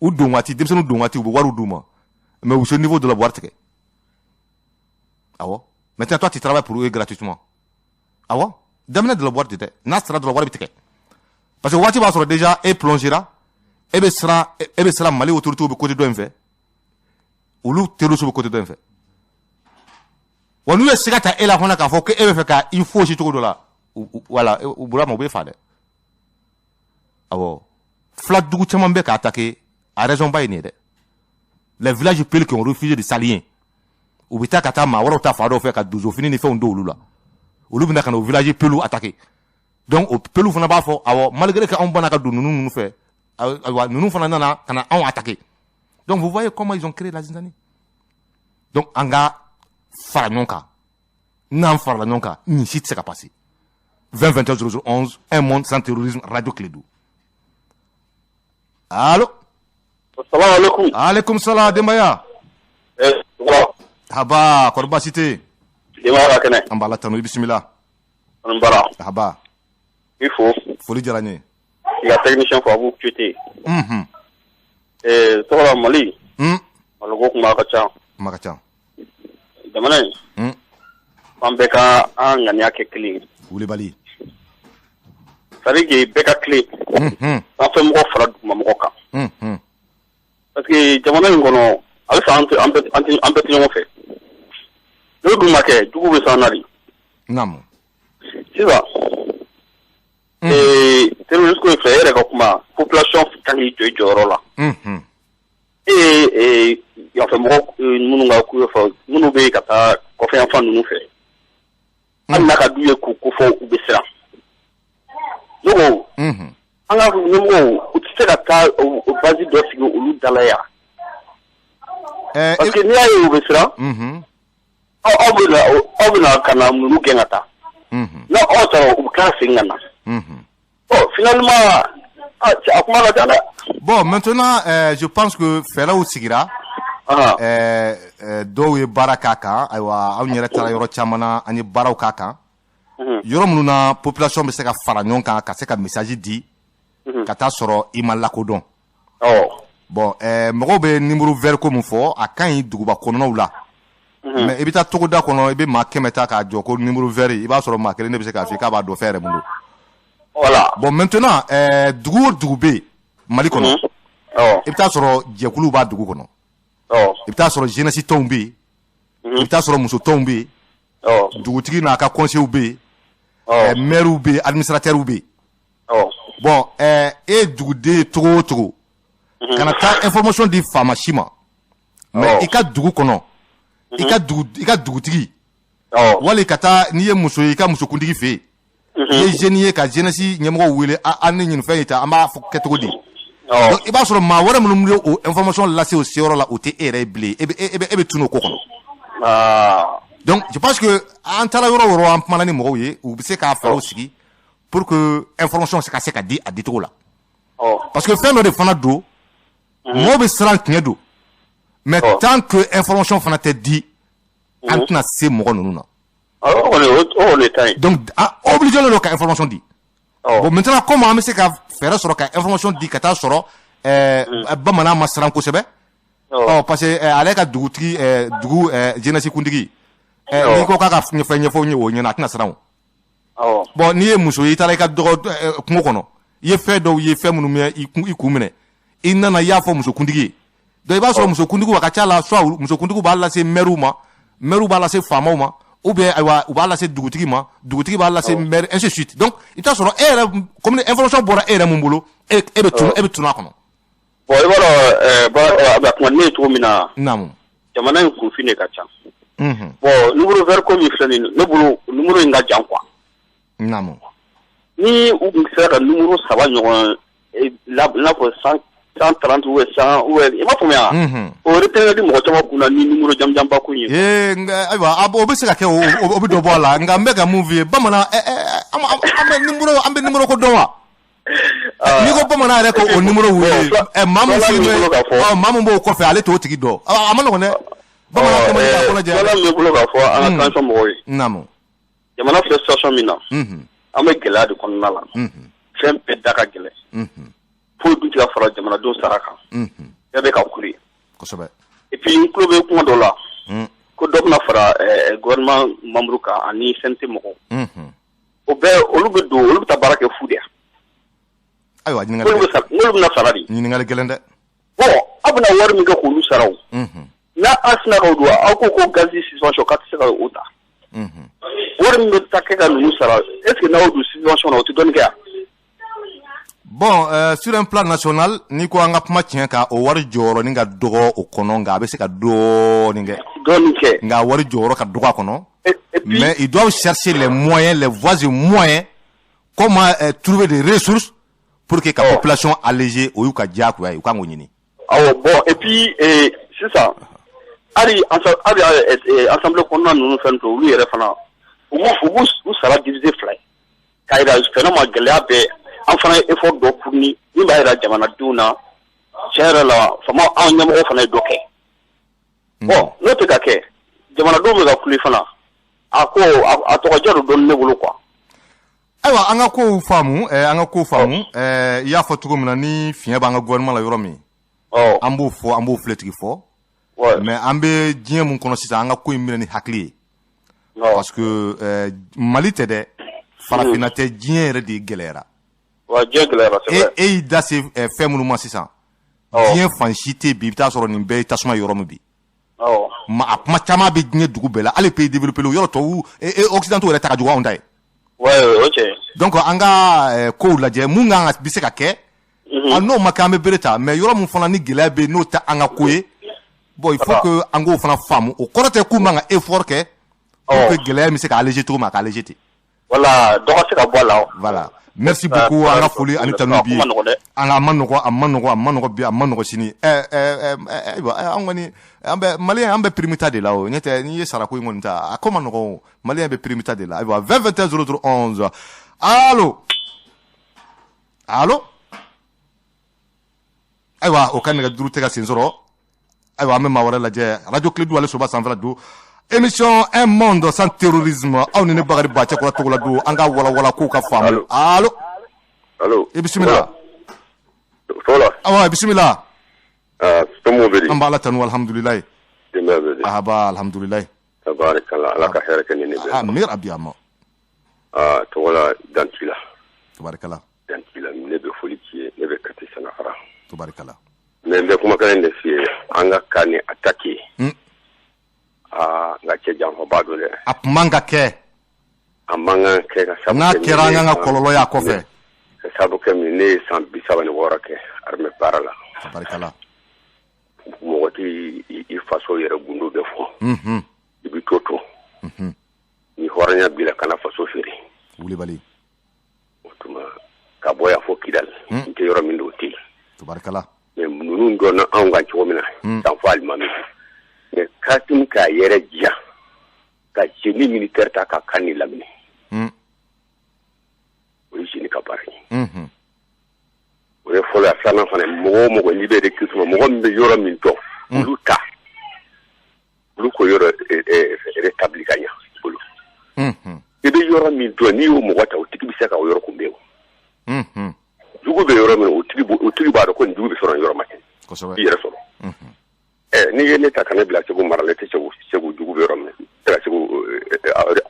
u don waati, denmisɛnninw don waati, u bɛ wariw d'u ma, mais u se niveau dɔ la, u bɛ wari tigɛ. Awɔ, maintenant toi, tu travailles pour eux gratuitement. Awɔ, daminɛ de la, wari tɛ dɛ, n'a sera dɔrɔn, wari bɛ tigɛ, parce que waati b'a sɔrɔ déjà e plongera, e bɛ siran, e bɛ siran. Mali autorités bɛ côté dɔ in fɛ, olu terroristes bɛ côté dɔ in fɛ. Wa n'u ye siga ta e la fana k'a fɔ ko e bɛ fɛ ka i fosi cogo dɔ la, wala u bolo ma, u bɛ fa dɛ. Awɔ, fila dugu caman bɛ k'a attaquer, a raison ba ye nin ye dɛ. Les villages peuls qui ont refusé de s'allier, u bɛ taa ka taa maa wɛrɛw ta fa dɔw fɛ ka donsofini ni fɛnw don olu la, olu bɛna ka na o village peulw attaquer. Donc o peulw fana b'a fɔ awɔ, malgré que anw banna ka don ninnu fɛ, ayiwa, ninnu fana nana ka na anw attaquer. Donc vous voyez comment ils ont créé la zizanie. Donc an ka fara ɲɔgɔn kan, n'an farala ɲɔgɔn kan, nin si tɛ se ka passer. 20 21 00 11, un monde sans terrorisme, radio Kledu. Allo? Salamu alaikum. Alaikum salam, denbaya. Eh, voilà. Haba, kɔri baasi tɛ yen? Denbaya ka kɛnɛ? An b'Ala tanu, i bisimila. An bara. Haba. I fo. Foli diyara n ye. I ka technicien fo, Abu Kuyate. Eh, tɔgɔ la Mali. Maliko kuma ka ca. Kuma ka ca. Jamana in. An bɛɛ ka an ŋaniya kɛ kelen ye. Wulibali. C'est à dire que bɛɛ ka tilen. Sanfɛmɔgɔ fara dugumamɔgɔ kan. Parce que jamana in kɔnɔ, halisa an tɛ an bɛɛ an tɛ an bɛɛ tɛ ɲɔgɔn fɛ. N'o dun ma kɛ, jugu bɛ s'an na de. Sisan. Ee, terroriste ko in filɛ, e yɛrɛ ka kuma, population kan k'i jɔ i jɔyɔrɔ la. E ye yanfɛmɔgɔ minnu ka ku fɔ, minnu bɛ ka taa kɔfɛ yanfan ninnu fɛ, hali n'a ka d'u ye k'u kofɔ, u bɛ siran. Ne ko an ka ɲɛmɔgɔw, u tɛ se ka taa o base dɔ sigi olu da la yan, parce que n'i y'a ye u bɛ siran, aw bɛ na ka na ninnu gɛn ka taa. N'a aw taara, u bɛ tila ka segin ka na. Bon, finalement, a kuma ka ca dɛ. Bon, maintenant, je pense que fɛɛrɛw sigira. Dɔw ye baara k'a kan. Ayiwa, anw yɛrɛ taara yɔrɔ caman na, an ye baaraw k'a kan, yɔrɔ minnu na population bɛ se ka fara ɲɔgɔn kan ka se ka message di ka taa sɔrɔ i ma lakodɔn. Bon, mɔgɔw bɛ numéro vert ko min fɔ, a ka ɲi duguba kɔnɔnaw la, mais i bɛ taa togoda kɔnɔ, i bɛ maa 100 ta k'a jɔ ko numéro vert, i b'a sɔrɔ maa kelen de bɛ se k'a fɔ k'a b'a dɔn fɛn yɛrɛ mun don. Bon, maintenant, dugu o dugu bɛ yen Mali kɔnɔ, i bɛ taa sɔrɔ jɛkuluw b'a dugu kɔnɔ, i bɛ taa sɔrɔ jeunesse tɔnw bɛ yen, i bɛ taa sɔrɔ muso tɔnw bɛ yen, dugutigi n'a ka conseil bɛ yen, maires bɛ yen, administrateurs bɛ yen. Bon, e ye duguden ye cogo o cogo, kana taa information di faama si ma, mais i ka dugu kɔnɔ, i ka dugu, i ka dugutigi, wali ka taa, n'i ye muso ye, i ka musokuntigi fɛ yen, i ye jeune ye, ka jeunesse ɲɛmɔgɔw wele, an ni nin fɛn in ta, an b'a fɔ kɛ cogo di? Donc i b'a sɔrɔ maa wɛrɛ minnu bɛ o information lase o seyɔrɔ la, o tɛ e yɛrɛ ye bilen, e bɛ tunu o ko kɔnɔ. Donc je pense que an taara yɔrɔ o yɔrɔ, an kumana ni mɔgɔw ye, u bɛ se k'a fɛɛrɛw sigi pour que information ka se ka di a dicogo la, parce que fɛn dɔ de fana don, mɔgɔw bɛ siran, tiɲɛ don, mais tant que information fana tɛ di, an tɛna se mɔgɔ ninnu na. O kɔni, o kɔni ka ɲi. Donc an obligé don ka information di. Bon, maintenant, comment an bɛ se ka fɛɛrɛ sɔrɔ ka information di ka taa sɔrɔ bamanan ma siran kosɛbɛ? Ɔ, parce que ale ka dugutigi, dugu jeunesse kuntigi, n'i ko k'a ka fɛn ɲɛfɔ o ɲɛna, a tɛna siran o. Bon, n'i ye muso ye, i taara i ka dɔgɔ kungo kɔnɔ, i ye fɛn dɔw ye, fɛn minnu bɛ i kun minɛ, i nana, i y'a fɔ musokuntigi ye. Donc i b'a sɔrɔ musokuntigiw, a ka ca la, soit musokuntigiw b'a lase maire ma, maire b'a lase faamaw ma, ou bien ayiwa, u b'a lase dugutigi ma, dugutigi b'a lase maire, ainsi de suite. Donc i bɛ taa sɔrɔ e yɛrɛ, comme information bɔra e yɛrɛ mun bolo, e bɛ tunu a kɔnɔ. Bon, i b'a dɔn, a bɛ kuma ne ye cogo min na. Naamu. Jamana in kunfin de ka ca. Bon, numéro vert ko min filɛ nin ye, ne bolo numéro in ka jan quoi. Ni u tun sera ka numéro saba ɲɔgɔn n'a fɔ 130 ou bien 100 ou bien, i m'a faamuya, o retenir di mɔgɔ caman kunna ni numéro jamujanba ko in ye. Ee, nka ayiwa, o bɛ se ka kɛ, o bɛ dɔ bɔ a la, nka n bɛ ka mun f'i ye, bamanan, an bɛ numéro, an bɛ numéro ko dɔn wa? N'i ko bamanan yɛrɛ ko o numéro wele, maa min sigilen bɛ, maa min b'o kɔfɛ, ale t'o tigi dɔn, a ma nɔgɔn dɛ, bamanan kɛ man di k'a kɔnɔ jɛya. Filanan min bɛ bolo k'a fɔ an ka transition mɔgɔw ye. Jamana filɛ situation min na, an bɛ gɛlɛya de kɔnɔna la, fɛn bɛɛ da ka gɛlɛn, foyi dun tɛ ka fara jamanadenw sara kan, bɛɛ bɛ ka kule. Et puis n tulo bɛ kuma dɔ la ko dɔ bɛna fara gouvernement membre kan ani CNT mɔgɔw. O bɛɛ, olu bɛ don, olu bɛ taa baara kɛ fu de. Ayiwa, ɲininkali. N'olu bɛna sara de. Ɲininkali gɛlɛn dɛ. Bon, aw bɛna wari min kɛ k'olu sara o, n'a aw sina k'o don, aw ko ko gaz subvention k'a tɛ se ka o ta. Wari min bɛ taa kɛ ka ninnu sara, est ce que n'aw don subvention na, o tɛ dɔɔnin kɛ yan? Bon, sur un plan national, n'i ko an ka kuma tiɲɛ kan, o wari jɔyɔrɔnin ka dɔgɔ o kɔnɔ, nka a bɛ se ka dɔɔnin kɛ. Dɔɔnin kɛ. Nka wari jɔyɔrɔ ka dɔgɔ a kɔnɔ. Mais ils doivent chercher les moyens, les voies et moyens, comment trouver des ressources pour que ka population alléger, o y'u ka diyagoya ye, u kan k'o ɲini. Awɔ, bon, et puis sisan hali assemblée kɔnɔna ninnu fɛn to, olu yɛrɛ fana, u b'u u sara diviser fila ye k'a yira vraiment gɛlɛya bɛɛ, an fana ye effort dɔ fourni min b'a yira jamanadenw na, tiɲɛ yɛrɛ la, faama, anw ɲɛmɔgɔ fana ye dɔ kɛ. Bon, n'o tɛ ka kɛ, jamanadenw bɛ ka kule fana, a ko a tɔgɔjɛ don dɔɔnin ne bolo quoi. Ayiwa, an ka kow faamu, an ka kow faamu. I y'a fɔ cogo min na, ni fiɲɛ b'an ka gouvernement la yɔrɔ min, an b'o fɔ, an b'o filetigi fɔ. Mais an bɛ diɲɛ mun kɔnɔ sisan, an ka ko in minɛ ni hakili ye, parce que Mali tɛ dɛ, farafinna tɛ, diɲɛ yɛrɛ de gɛlɛyara. Wa diɲɛ gɛlɛyara, c'est vrai. E y'i da se fɛn minnu ma sisan, diɲɛ fan si tɛ bi, i bɛ taa sɔrɔ nin bɛɛ ye tasuma yɔrɔ min bi. Ma a kuma caman bɛ diɲɛ dugu bɛɛ la, hali pays développé, yɔrɔ tubabu, occidentaux yɛrɛ ta ka jugu anw ta ye. Ouais, o cɛ. Donc an ka kow lajɛ, mun kan ka bɛ se ka kɛ, n'o ma kɛ, an bɛ bere ta. Mais yɔrɔ min fana ni gɛlɛya bɛ yen, n'o tɛ an ka ko ye, bon, il faut que an k'o fana faamu. O kɔrɔ tɛ k'u man ka effort kɛ pour que gɛlɛya bɛ se ka alléger cogo min, a ka alléger ten. Voilà, dɔ ka se ka bɔ a la. Voilà, merci beaucoup. An ka foli ani tanu bi ye. An ka, a ma nɔgɔ, a ma nɔgɔ, a ma nɔgɔ bi, a ma nɔgɔ sini. Ɛ ɛ ɛ ayiwa, an kɔni, an bɛ malien, an bɛ prime ta de la. O ɲɛ tɛ, n'i ye sarako in kɔni ta, a ko ma nɔgɔ o. Malien bɛ prime ta de la. Ayiwa, 20 21 00 11. Allo, allo. Ayiwa, o ka nɛgɛjuru tɛ ka sen sɔrɔ. Ayiwa, an bɛ maa wɛrɛ lajɛ. Radio Kledu, ale soba sanfɛla don. Émission Un monde sans terrorisme, aw ni ne Bakari Bacɛ kɔrɔ Togola don. An ka walawala kow ka faamu. Allo. Allo. I bisimila. Sola. Awa, bisimila. Ah, somɔgɔw bɛ di? An b'Ala tanu, alhamdulilayi. Denbaya bɛ di? Ahaba, alhamdulilayi. Tabarikala, Ala ka hɛrɛ kɛ ni ne bɛɛ. Amin rabi ama. Ah, Togola danti la. Tabarikala. Danti la, ne bɛ foli k'i ye, ne bɛ Kati Sanafara. Tabarikala. Mais n bɛ kumakan in de f'i ye, an ka ka ni attaque. Ah, n ka cɛ janfaba don dɛ. A kun man ka kɛ. A man kan kɛ ka sabu n'a kɛra, an kan ka kɔlɔlɔ y'a kɔfɛ. Ka sabu kɛ min, ne ye san 36 kɛ armée baara la. Tabarikala. Mɔgɔ tɛ i faso yɛrɛ gundo bɛɛ fɔ. I bɛ to to. Ni hɔrɔnya b'i la, kana faso feere. Wulibali. O tuma, ka bɔ yan fo Kidali, n tɛ yɔrɔ min don, o tɛ yen. Tabarikala. Mais ninnu dɔnna anw kan cogo min na, san fɔ alimami. Mais Kassim k'a yɛrɛ diya ka génie militaire ta ka kan ni laminɛ. O ye génie ka baara ye. O ye fɔlɔ. A filanan fana, mɔgɔ o mɔgɔ n'i bɛ recrutement, mɔgɔ min bɛ yɔrɔ min dɔn, olu ta, olu ko yɔrɔ rétabli ka ɲa i bolo. I bɛ yɔrɔ min dɔn, n'i y'o mɔgɔ ta, o tigi bɛ se ka o yɔrɔ kunbɛn o. Jugu bɛ yɔrɔ min, o tigi b'a dɔn ko nin jugu bɛ sɔrɔ nin yɔrɔ ma kɛ. I yɛrɛ sɔrɔ. Ɛ, n'i ye ne ta ka ne bila Segu mara la, i tɛ Segu jugu bɛ yɔrɔ min, i tɛ ka Segu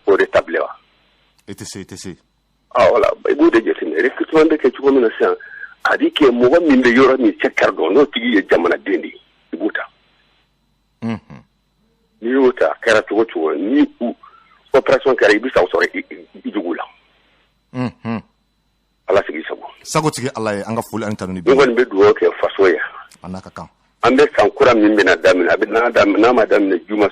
ko rétabli wa? I tɛ se, i tɛ se. Ah voilà, i b'o de jateminɛ. Recrutement bɛ kɛ cogo min na sisan, a bɛ kɛ mɔgɔ min bɛ yɔrɔ min secteur dɔn, n'o tigi ye jamanaden de ye, i b'o ta. N'i y'o ta, a kɛra cogo cogo, ni opération kɛra, i bɛ sa sɔrɔ i jugu la. Ala sigi sago. Sago tigi Ala ye. An ka foli ani tanu ni bɛɛ. N kɔni bɛ dugawu kɛ faso ye. A n'a ka kan. An bɛ san kura min bɛna daminɛ, a bɛ n'a daminɛ, n'a ma daminɛ juma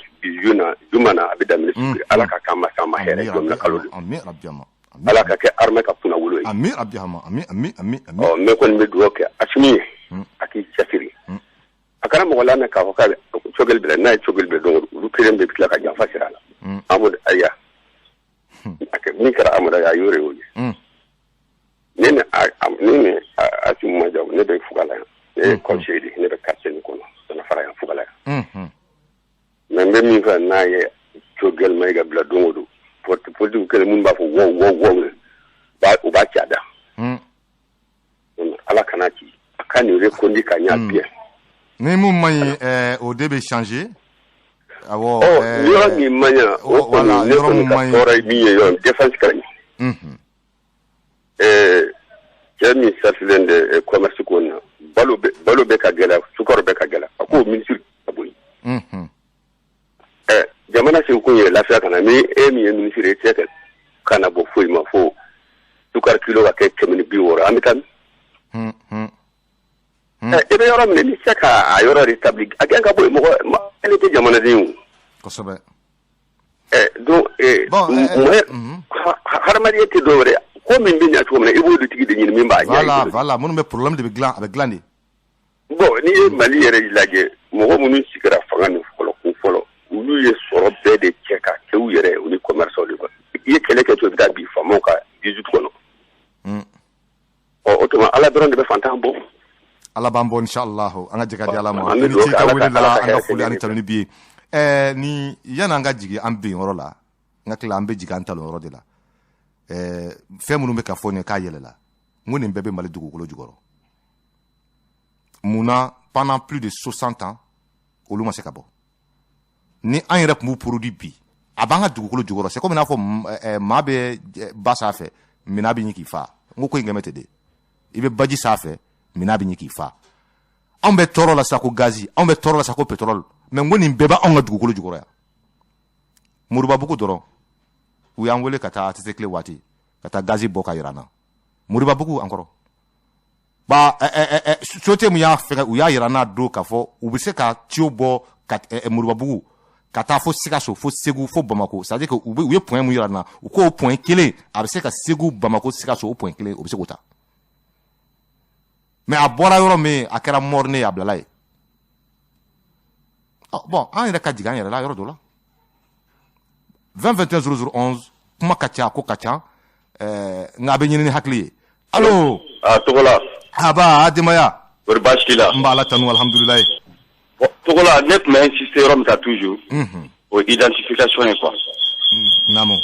na, juma na, a bɛ daminɛ sibiri. Ala ka k'an ma san ma hɛrɛ don min kalo don. Amin rabi ama. Ala ka kɛ armée ka kunna wolo ye. Amin rabi ama, amin, amin, amin, amin. Ɔ, ne kɔni bɛ dugawu kɛ Asimi ye, a k'i cɛsiri. A kana mɔgɔ lamɛn k'a fɔ k'a bɛ Choguel bila. N'a ye Choguel bila don o don, olu kelen bɛ tila ka janfa sira a la. Amadu aya, min kɛra Amadu a y'o de y'o ye. Ne ni Asimi ma jamu, ne bɛ Fugala yan. Ne ye conseiller de ye, ne bɛ quartier nin kɔnɔ, Sanafara yan, Fugala yan. Mais n bɛ min fɛ, n'a ye Choguel Maïga bila don o don, politique kelen minnu b'a fɔ wow wow wow, u b'a ci a da. Ala kana ci, a ka nin reconduit ka ɲa bien. Ni mun man ɲi, o de bɛ changer. Awɔ. Yɔrɔ min man ɲa, o kɔni, ne kɔni ka tɔɔrɔ ye min ye, yɔrɔ défense ka ɲi. Cɛ min chargé de commerce ko na, balo bɛ ka gɛlɛya, sukaro bɛ ka gɛlɛya, a k'o ministre ka bɔ yen. Ɛ, jamana segu ye lafiya ka na, ni e min ye ministre ye, cɛ kana bɔ foyi ma fo sukaro kilo ka kɛ 160, an bɛ taa min? Ɛ, i bɛ yɔrɔ min, n'i se ka a yɔrɔ rétabli, a gɛn ka bɔ yen. Mɔgɔ ale tɛ jamanaden ye o. Ɛ, donc hadamadenya tɛ dɔwɛrɛ ye, ko min bɛ ɲɛ cogo min na, i b'o de tigi de ɲini min b'a ɲɛ i bolo. Voilà, minnu bɛ problème de bɛ dilan, a bɛ dilan de. Bon, n'i ye Mali yɛrɛ lajɛ, mɔgɔ minnu sigira fanga nin fɔlɔ kun fɔlɔ, olu ye sɔrɔ bɛɛ de cɛ ka kɛ u yɛrɛ, u ni commerçant de kɔnɔ. I ye kɛlɛ kɛ cogo, i bɛ taa bi faamaw ka 18 kɔnɔ. Ɔ, o tuma, Ala dɔrɔn de bɛ fantan bɔ. Ala b'an bɔ, inshallah. An ka jɛ ka di Ala ma. An I bɛ ni dugawu ce i kɛ ka Ala wele ka la. Ala ka An ka hɛrɛ foli kɛ ani ɲɛ. tanuni b'i ye. Ɛɛ, ni yanni an ka jigin an bin yɔrɔ la, n ka tila an bɛ jigin an talon yɔrɔ de la. Ɛɛ, fɛn minnu bɛ ka fɔ nin ye k'a yɛlɛla, n ko nin bɛɛ bɛ Mali dugukolo jukɔrɔ. Munna pendant plus de 60 ans olu ma se ka bɔ? Ni an yɛrɛ tun b'u produit bi, a b'an ka dugukolo jukɔrɔ. C'est comme i n'a fɔ maa bɛ ba sanfɛ, minɛn bɛ ɲini k'i fa. N ko ko in kɛmɛ ten de, i bɛ baji sanfɛ, minɛn bɛ ɲini k'i fa. Anw bɛ tɔɔrɔ la sa ko gazi, anw bɛ tɔɔrɔ la sa ko pétrole, mais n ko nin bɛɛ bɛ anw ka dugukolo jukɔrɔ yan. Moribabugu dɔrɔn, u y'an wele ka taa ATT tile waati ka taa gazi bɔ ka yira an na. Moribabugu an kɔrɔ ba société min y'a fɛngɛ, u y'a yira an na don k'a fɔ u bɛ se ka tuyau bɔ ka Moribabugu. Ka taa fo Sikaso, fo Segu, fo Bamako. C'est à dire que u ye point mun yira n na, u k'o point kelen a bɛ se ka Segu, Bamako, Sikaso, o point kelen o bɛ se k'o ta. Mais a bɔra yɔrɔ min, a kɛra mort-né ye, a bilala yen. Bon, an yɛrɛ ka jigin an yɛrɛ la yɔrɔ dɔ la. 20 21 00 11. Kuma ka ca, ko ka ca, nka a bɛ ɲini ni hakili ye. Allo? A Togola. Aba a denbaya? Kɔri, baasi t'i la? N b'a la tanu, alhamdulilayi. Bon, Togola, ne tun bɛ insister yɔrɔ min kan toujours, o ye identification ye quoi. Naamu.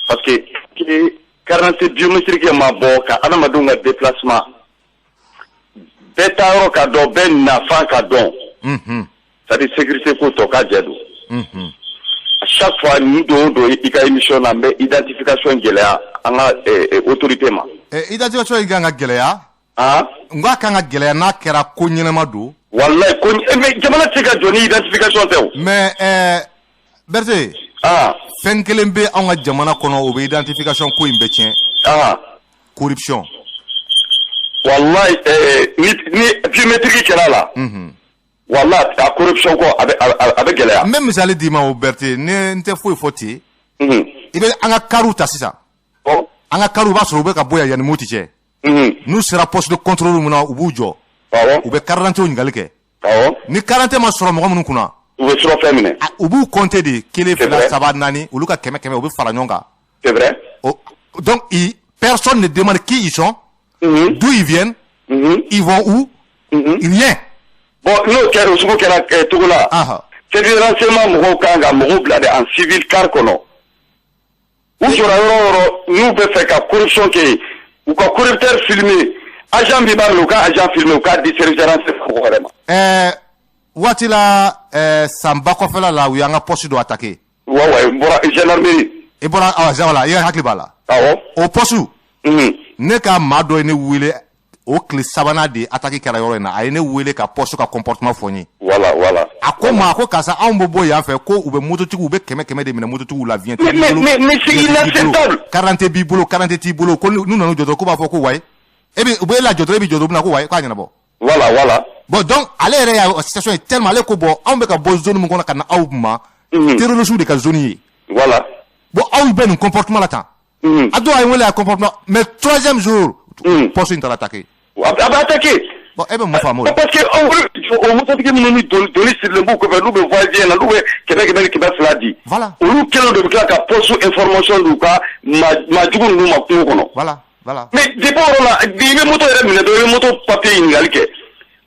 Parce que carte d'identité biométrique ma bɔ ka adamadenw ka déplacement bɛɛ taa yɔrɔ ka dɔn, bɛɛ nafan ka dɔn, c'est à dire sécurité ko tɔ ka jɛ don. À chaque fois ni don o don i ka émission na, n bɛ identification gɛlɛya an ka autorité ma. Identification in kan ka gɛlɛya. Han? N k'a kan ka gɛlɛya n'a kɛra ko ɲɛnama don. Walayi ko mais jamana tɛ se ka jɔ ni identification tɛ o. Mais Berete, fɛn kelen bɛ anw ka jamana kɔnɔ, o bɛ identification ko in bɛɛ tiɲɛ. Corruption. Walayi, ni biométrique kɛra la, walayi, a corruption ko a bɛ gɛlɛya. N bɛ misali d'i ma o, Berete, ne n tɛ foyi fɔ ten. I bɛ an ka kariw ta sisan. An ka kariw, i b'a sɔrɔ u bɛ ka bɔ yan yanni Moti cɛ. N'u sera poste de contrôle min na, u b'u jɔ. U bɛ carte d'identité ɲininkali kɛ. Ni carte d'identité ma sɔrɔ mɔgɔ minnu kunna, u bɛ surafɛn minɛ. U b'u compter de, kelen, fila, saba, naani, olu ka kɛmɛ kɛmɛ, u bɛ fara ɲɔgɔn kan. C'est vrai. Donc personne ne demande qui ils sont, d'où ils viennent, ils vont où, rien. Bon, n'o kɛra, o sugu kɛra cogo la, service de renseignement mɔgɔw kan ka mɔgɔw bila de en civil car kɔnɔ. U jɔra yɔrɔ o yɔrɔ, n'u bɛ fɛ ka corruption kɛ yen, u ka corrupteur filmer, agent min b'a minɛ, u ka agent filmer, u k'a di service de renseignement mɔgɔw wɛrɛ ma. Waati la, sanba kɔfɛla la, u y'an ka poste dɔ attaqué. Wa n bɔra gendarmerie. I bɔra awɔ, voilà, i hakili b'a la. Awɔ. O poste, ne ka maa dɔ ye ne wele o tile sabanan de attaque kɛra yɔrɔ in na. A ye ne wele ka poste ka comportement fɔ n ye. Voilà. A ko ma ko karisa, anw bɛ bɔ yan fɛ ko u bɛ mototigiw, u bɛ kɛmɛ kɛmɛ de minɛ mototigiw la, viɲɛ. Mais c'est inacceptable. Carte b'i bolo, carte t'i bolo, ko n'u nana jɔ dɔrɔn, k'u b'a fɔ ko wayi, e bɛ u bɛ e la jɔ dɔrɔn, e bɛ jɔ dɔrɔn, u bɛ na ko wayi, k'a ɲɛnabɔ. Voilà. Bon, donc ale yɛrɛ y'a situation ye tellement, ale ko bon, anw bɛ ka bɔ zone min kɔnɔ ka na aw ma, terroristes de ka zone ye. Bon, aw bɛ nin comportement la tan. A dɔw a ye n wele a comportement, mais troisième jour, poste in taara attaqué. A bɛ attaqué. Bon, e bɛ mun faamu o la? Parce que o mototigi minnu ni doni sirilen b'u kɔfɛ, n'u bɛ voyager na, n'u bɛ kɛmɛ kɛmɛ ni 200 di. Olu kɛlen de bɛ tila ka poste information d'u ka maajugu ninnu ma kungo kɔnɔ. Voilà. Mais depuis o yɔrɔ la, i bɛ moto yɛrɛ minɛ dɔrɔn, i bɛ moto papier ɲininkali kɛ.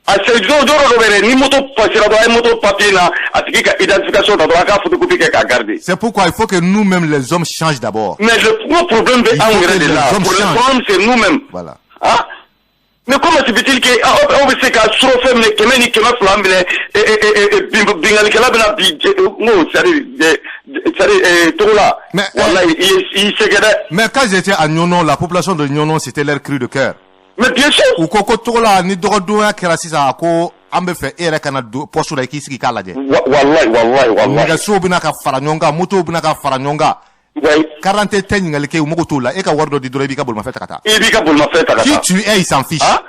A se dɔw dɔw bɛ yɛrɛ, ni moto passera dɔrɔn, a ye moto papier na a tigi ka identification ta dɔrɔn, a k'a photocopie kɛ k'a garder. C'est pourquoi il faut que nous-mêmes, les hommes, changent d'abord. Mais le gros problème bɛ anw yɛrɛ de la. Le problème, c'est nous-mêmes. Voilà. Ah, mais comment se fait-il que aw bɛ se ka surafɛn minɛ, kɛmɛ ni 200 minɛ, binkannikɛla bɛna bi n ko c'est à dire Togola. Mais walayi, i y'i sɛgɛn dɛ. Mais quand j'étais à Niono, la population de Niono, c'était leur cri de cœur. Mais bien sûr. U ko ko Togola, ni dɔgɔdonya kɛra sisan, a ko an bɛ fɛ e yɛrɛ ka na don poste la, i k'i sigi k'a lajɛ. Walayi, walayi, walayi. Nɛgɛsow bɛna ka fara ɲɔgɔn kan, motow bɛna ka fara ɲɔgɔn kan. Carte tɛ ɲininkali kɛ, u mago t'o la, e ka wari dɔ di dɔrɔn, i b'i ka bolimafɛn ta ka taa. I b'i ka bolimafɛn ta ka taa. Qui tu es, il s'en fiche. Ah,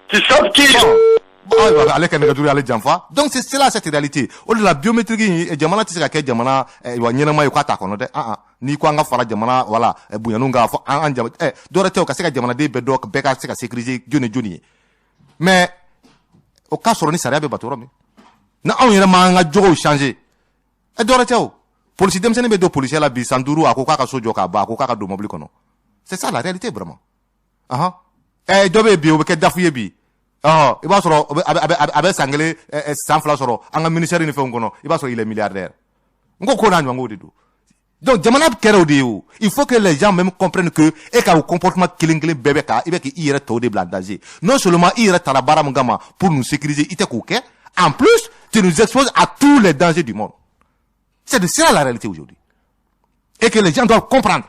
tu sais qui. Ayiwa, ale ka nɛgɛjuru y'ale janfa. Donc c'est cela, cette réalité. O de la, biométrique in, jamana tɛ se ka kɛ jamana wa ɲɛnama ye k'a t'a kɔnɔ dɛ. Ah ah, n'i ko an ka fara jamana, wala bonyaniw kan fɔ an jama dɔwɛrɛ tɛ o ka se ka jamanaden bɛɛ dɔn, bɛɛ ka se ka sécuriser jɔn ni jɔn ye. Mais o k'a sɔrɔ ni sariya bɛ bato yɔrɔ min na, anw yɛrɛ m'an ka jogow changer, dɔwɛrɛ tɛ o. Polisi denmisɛnnin bɛ don polisiya la bi, san 5, a ko k'a ka so jɔ k'a ban, a ko k'a ka don mobili kɔnɔ. C'est ça la réalité vraiment. Ahan, dɔ bɛ yen bi, o bɛ kɛ DAF ye bi. Ɔhɔn, i b'a sɔrɔ a bɛ san kelen, san 2 sɔrɔ an ka ministère ni fɛnw kɔnɔ, i b'a sɔrɔ il est milliardaire. N ko ko n'a ɲɔgɔnw de don. Donc jamana kɛra o de ye o. Il faut que les gens même comprennent que e ka o comportement kelen kelen bɛɛ bɛ ka i bɛ k'i yɛrɛ tɔw de bila en danger. Non seulement i yɛrɛ taara baara min kama pour nous sécuriser, i tɛ k'o kɛ, en plus tu nous exposes à tous les dangers du monde. C'est de cela la réalité aujourd'hui. Et que les gens doivent comprendre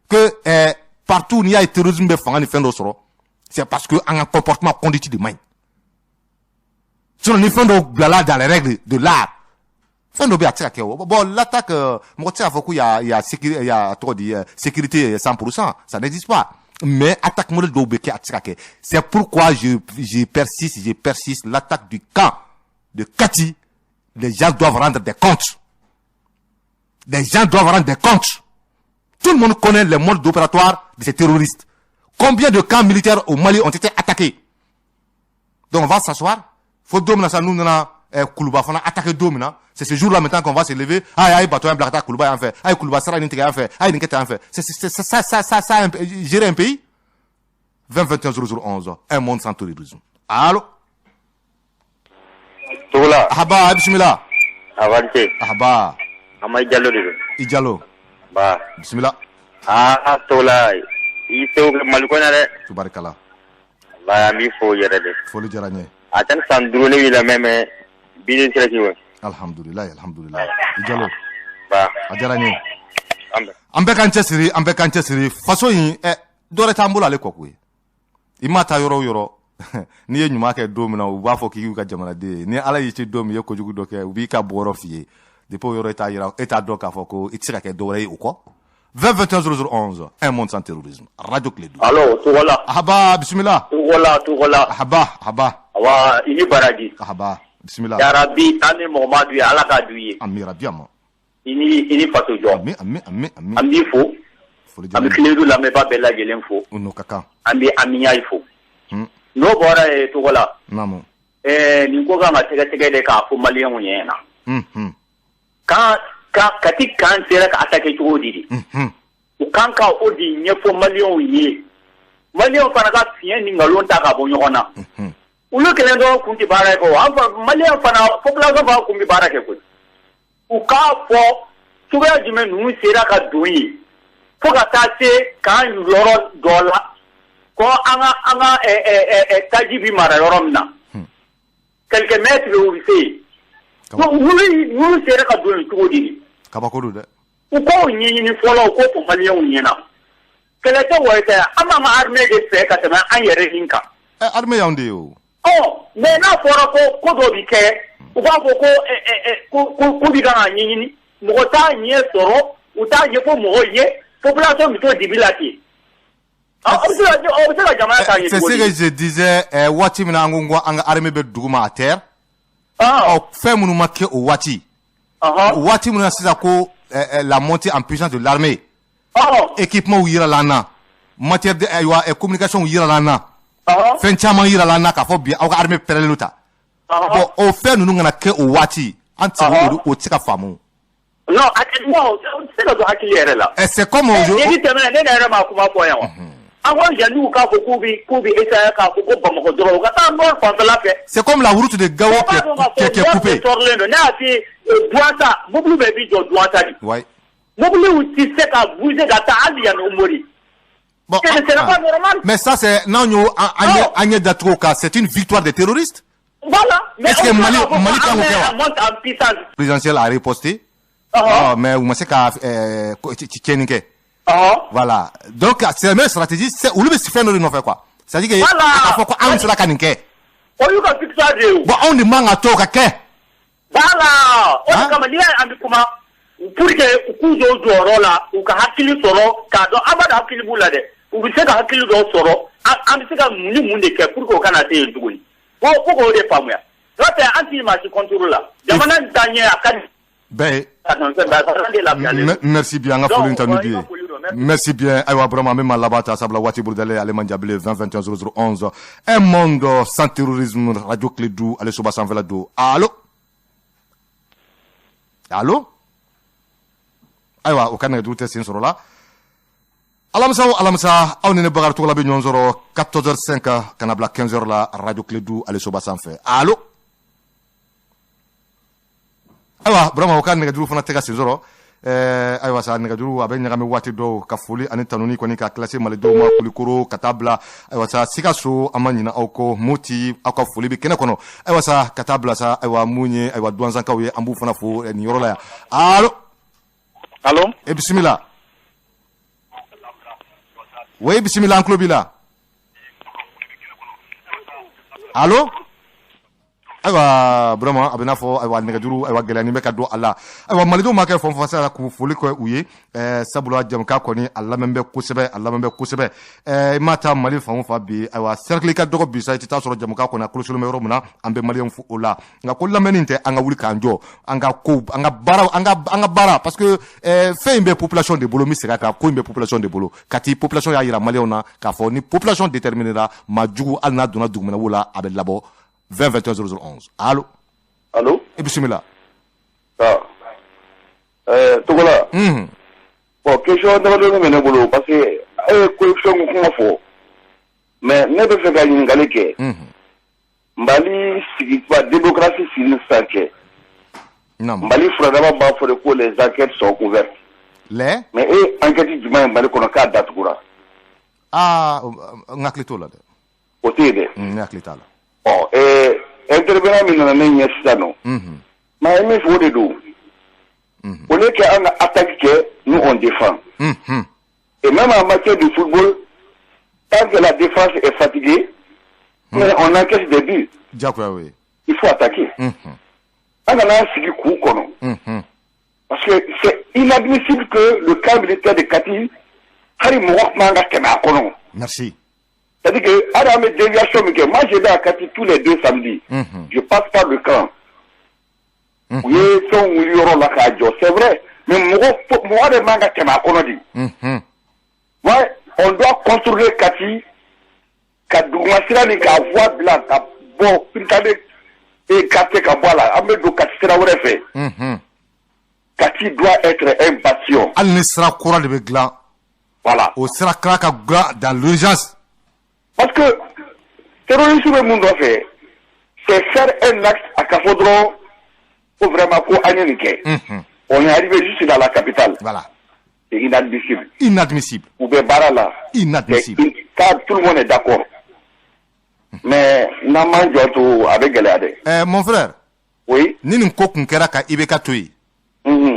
que partout n'i y'a ye terrorisme bɛ fanga ni fɛn dɔ sɔrɔ, c'est parce que an ka comportement, conduite de man ɲi. Sinon ni fɛn dɔw bilala dans les règles de l'art, fɛn dɔ bɛ yen a tɛ se ka kɛ o. Bon, l'attaque, mɔgɔ tɛ se k'a fɔ ko y a tɔgɔ di, sécurité 100%, ça n'existe pas. Mais attaque modèle dɔw bɛ kɛ, a tɛ se ka kɛ. C'est pourquoi je persiste, je persiste, l'attaque du camp de Kati, les gens doivent rendre des comptes. Des gens doivent rendre des comptes. Tout le monde connaît les modes opératoires de ces terroristes. Combien de camps militaires au Mali ont été attaqués? Donc on va s'asseoir. Fo don min na sa n'u nana Kuluba fana attaquer don min na, c'est ce jour-là maintenant qu'on va se lever. Ah, ayi, bateau yan bila ka taa Kuluba yan fɛ. Ayi, Kuluba sira nin tigɛ yan fɛ. Ayi, nin kɛ tan yan fɛ. C'est ça, ça, ça, ça, gérer un pays. 20 21 00 11. Un monde sans terrorisme. Allô? Togola. Ahaba, bismillah. Avante. Ahaba. Amay Diallo de don. I Diallo. Ba. Bismillah. Ah, Togola, i seko kɛ Mali ko in na dɛ. Tubarikala. Wallahi, an b'i fo yɛrɛ de. Foli diyara n ye. A tɛ ni san 5 ne b'i lamɛn, mais bi de sera k'i wɛ. Alhamdulilayi, alhamdulilayi. I Diallo. Ba. A diyara n ye. An bɛɛ. An bɛɛ k'an cɛsiri, an bɛɛ k'an cɛsiri. Faso in, dɔ wɛrɛ t'an bolo ale kɔ koyi. I ma taa yɔrɔ o yɔrɔ, n'i ye ɲuman kɛ don min na, u b'a fɔ k'i y'u ka jamanaden ye. Ni Ala y'i ci don min, i ye kojugu dɔ kɛ, u b'i ka bɔyɔrɔ f'i ye. Depuis o yɔrɔ, e t'a yira, e t'a dɔn k'a fɔ ko i tɛ se ka kɛ dɔ wɛrɛ ye o kɔ. 20 21 00 11. Un monde sans terrorisme. Radio Kledu. Allo, Togola. Ahaba, bismillah. Togola, Togola. Ahaba, ahaba. Awa, i ni baraji. Ahaba, bismillah. Yarabi, an ni mɔgɔ ma du ye, Ala k'a du ye. Ami rabi ama. I ni faso jɔ. Ami, ami, ami, ami. An b'i fo. Foli An bɛ diyara n ye. Kiledu lamɛnbaa bɛɛ lajɛlen fo. O n'o ka kan. An bɛ Amiɲayi fo. N'o bɔra yen, Togola. Naamu. Nin ko kan ka sɛgɛsɛgɛ de k'a fɔ maliyɛnw ɲɛna. Kan ka Kati kan sera ka attaquer cogo di de? U kan ka o de ɲɛfɔ maliyɛnw ye. Maliyɛnw fana ka fiɲɛ ni nkalon ta ka bɔ ɲɔgɔn na. Olu kelen dɔrɔn kun tɛ baara kɛ o. An fa maliyɛn fana, population fana kun bɛ baara kɛ koyi. U k'a fɔ cogoya jumɛn ninnu sera ka don yen fo ka taa se k'an yɔrɔ dɔ la ko an ka taji bi mara yɔrɔ min na. Quelques mètres, u bɛ se yen. Donc olu sera ka don yen cogo di? Kabako don dɛ. U k'o ɲɛɲini fɔlɔ, u k'o fɔ maliyɛnw ɲɛna. Kɛlɛ tɛ wɔyɔ tɛ, an b'an ka armée de fɛ ka tɛmɛ an yɛrɛ nin kan. Armée y'anw de ye o. Ɔ, mais n'a fɔra ko ko dɔ bi kɛ, u b'a fɔ ko ɛ ɛ ɛ ko ko bi kan ka ɲɛɲini, mɔgɔ t'a ɲɛ sɔrɔ, u t'a ɲɛfɔ mɔgɔw ye, population bɛ to dibi la ten. Ah, o bɛ se ka jamana taa ɲɛ C'est cogo ce di? que je disais, waati min na an ko an ka armée bɛ dugu ma à terre. Ɔ, fɛn minnu ma kɛ o waati. O waati min na sisan ko la montée en puissance de l'armée. Équipement yirala an na. Matière de ayiwa communication yirala an na. Fɛn caman yirala an na k'a fɔ bi aw ka armée pɛrɛlen don ta. Bon, o fɛn ninnu kana kɛ o waati, an tɛ se o tɛ se ka faamu. Non, non, o tɛ se ka don hakili yɛrɛ la. C'est comme aujourd'hui. Ni tɛmɛna, ne yɛrɛ ma kuma fɔ yan wa. An ko yanniw k'a fɔ k'u bi essayer k'a fɔ ko Bamakɔ dɔrɔn, u ka taa nord fanfɛla fɛ. C'est comme la route de Gao qui est coupée. Tɔɔrɔlen don, ne y'a f'i ye, Douentza, mobili bɛɛ bi jɔ Douentza de. Mobiliw ti se ka bouger ka taa hali yan Mori. Bon, Ce n'est pas normal. Mais ça, c'est n'an y'o an ɲɛ dacogo kan, c'est une victoire des terroristes. Voilà. Mais Est-ce que on Mali kan k'o kɛ wa? Monte en puissance. Présidentielle a riposté. Ah, mais u ma se ka tiɲɛni kɛ. Voilà. Donc c'est la même stratégie, c'est olu bɛ fɛn dɔ de nɔfɛ quoi. C'est-à-dire que a ka fɔ ko anw sera ka nin kɛ. O y'u ka victoire de ye o. Bon, anw de man ka to o ka kɛ. Voilà. O de kama n'i y'a ye an bɛ kuma pour que u k'u jɔ u jɔyɔrɔ la, u ka hakili sɔrɔ k'a dɔn an b'a dɔn hakili b'u la dɛ. U bɛ se ka hakili dɔw sɔrɔ, an bɛ se ka mun ni mun de kɛ pour que o kana se yen tuguni. Fo k'o de faamuya. N'o tɛ, an t'i maa si contre la. Jamana in taa ɲɛ a ka di. Bɛɛ ye. Ka tɛmɛ fɛn bɛɛ kan, an de lafiyalen don. Merci bien, an ka foli tanu bi i ye. ka foli don, merci. Merci bien. Ayiwa, Burama, an bɛ maa laban ta, sabula waati bolodalen ale man jabile. 20 21 00 11. Un monde sans terrorisme, Radio Kledu, ale soba sanfɛla don. Allo? Allo? Ayiwa, o ka nɛgɛjuru tɛ sen sɔrɔ la. Alamisa o alamisa, aw ni ne Bakari Togola bɛ ɲɔgɔn sɔrɔ 14h05 ka na bila 15h la, Radio Kledu, ale soba sanfɛ. Allo? Ayiwa, Burama, o ka nɛgɛjuru fana tɛ ka sen sɔrɔ. Ayiwa sa, nɛgɛjuru a bɛ ɲagami waati dɔw. Ka foli ani tanuni kɔni ka kilase malidenw ma, Kulikoro ka taa bila ayiwa sa Sikaso, an ma ɲina aw kɔ. Moti, aw ka foli bɛ kɛnɛ kɔnɔ. Ayiwa sa, ka taa bila sa, ayiwa, mun ye, ayiwa, Duwanzankaw ye, an b'u fana fo nin yɔrɔ la yan. Allo? Allo? E, bisimila. Oui, bisimila, an tulo b'i la. Allo? Ayiwa, Burama, a bɛ n'a fɔ, ayiwa, nɛgɛjuru, ayiwa, gɛlɛyanin bɛ ka don a la. Ayiwa, malidenw ma kɛ fɛn fɛn la k'u foli kɛ u ye, sabula jamukan kɔni, a lamɛn bɛ kosɛbɛ, a lamɛn bɛ kosɛbɛ. I ma taa Mali fan o fan bi, ayiwa, cercle ka dɔgɔ bi sa, i tɛ taa sɔrɔ jamukan kɔni a kɔlɔsilen bɛ yɔrɔ min na. An bɛ maliyɛnw fo o la. Nka ko lamɛnni tɛ, an ka wuli k'an jɔ, an ka ko, an ka baara, an ka baara, parce que fɛn in bɛ population de bolo. N bɛ segin a kan, ko in bɛ population de bolo. Kati population y'a yira maliyɛnw na k'a fɔ ni population déterminée la, maa jugu, hali n'a donna dugumɛnɛwo la, a bɛ labɔ. 20 21 00 11. Allo? Allo? I bisimila. Ah. Togola. Bon, question damadɔni bɛ ne bolo, parce que e ye corruption ko kuma fɔ. Mais ne bɛ fɛ ka ɲininkali kɛ. Mali sigi démocratie sigi ni sisan cɛ. Mali furadama b'a fɔ de ko les enquêtes sont ouvertes. Les Mais e, enquête jumɛn ye Mali kɔnɔ k'a datugura? Ah, n hakili t'o la dɛ. O tɛ yen dɛ. Ne hakili t'a la. Ɔ, intervenant min nana ne ɲɛ sisan nɔ. Mais a ye min fɔ, o de don. Au lieu que an ka attaque kɛ, nous, on défend. Et même en matière de football, tant que la défense est fatiguée, mais on encaisse des buts. Diyagoya o ye. Il faut attaquer. An kana an sigi k'u kɔnɔ. Parce que c'est inadmissible que le camp militaire de Kati, hali mɔgɔ man ka tɛmɛ a kɔnɔ. Merci. C'est-à-dire que hali an bɛ déviation min kɛ, moi, je vais à Kati tous les deux samedis. Je passe par le camp. U ye fɛnw wuli yɔrɔ la k'a jɔ, c'est vrai, mais mɔgɔ mɔgɔ de man ka tɛmɛ a kɔnɔ de. Ouais, on doit contrôler Kati, ka dugumasira ni k'a voie bila ka bɔ Pintade et quartier ka bɔ a la, an bɛ don Kati sira wɛrɛ fɛ. Kati doit être un bastion. Hali ni sira kura de bɛ dilan. Voilà. O sira kura ka dilan dans l'urgence. Parce que terroriste bɛ mun nɔfɛ? C'est faire un acte a ka fɔ dɔrɔn ko vraiment ko an ye nin kɛ. On est arrivé juste dans la capitale. Voilà. C'est inadmissible. Inadmissible. U bɛ baara la. Inadmissible. Car tout le monde est d'accord. Mais n'an m'an jɔ to, a bɛ gɛlɛya dɛ. Mon frère. Oui. Ni nin ko kun kɛra ka IBK to yen.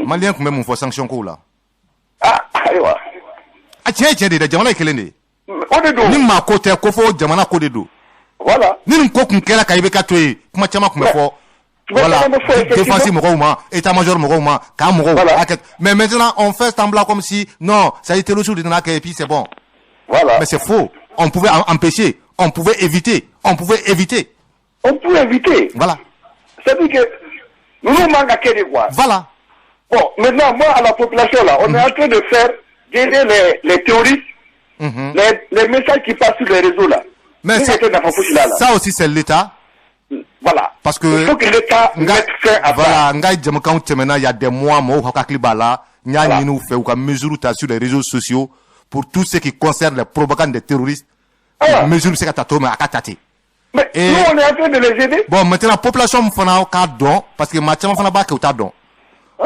Maliyɛn tun bɛ mun fɔ sanction kow la? Ah, ayiwa. A tiɲɛ ye tiɲɛ de ye dɛ, jamana ye kelen de ye. O de don. Ni maa ko tɛ, ko fɔ jamana ko de don. Voilà. Ni nin ko kun kɛra ka IBK to yen, kuma caman tun bɛ fɔ. Voilà, défense mɔgɔw ma, état-major mɔgɔw ma, k'an mɔgɔw. Voilà. Mais maintenant, on fait semblant comme si, non, ça a été le de nana kɛ et puis c'est bon. Voilà. Mais c'est faux. On pouvait empêcher, on pouvait éviter, on pouvait éviter. On pouvait éviter. Voilà. C'est-à-dire que nous nous manque à kɛ quoi. Voilà. Bon, maintenant, moi, à la population, là, on est en train de faire d'aider les terroristes, les messages qui passent sur les réseaux, là. Mais Nous, ça, c'était nafa fosi la, là. Ça aussi, c'est l'État. Voilà. Parce que Il faut que l'État mette fin à voilà, ça. N ka jamakanw tɛmɛna il y a des mois, mɔgɔw hakili b'a la. N y'a ɲini u fɛ u ka mesure ta sur les réseaux sociaux pour tout ce qui concerne les propagandes des terroristes. Mesure bɛ se ka ta cogo min, a ka ta ten. Mais Et nous, on est en train de les aider. Bon, maintenant, population min fana k'a dɔn, parce que maa caman fana b'a kɛ, u t'a dɔn.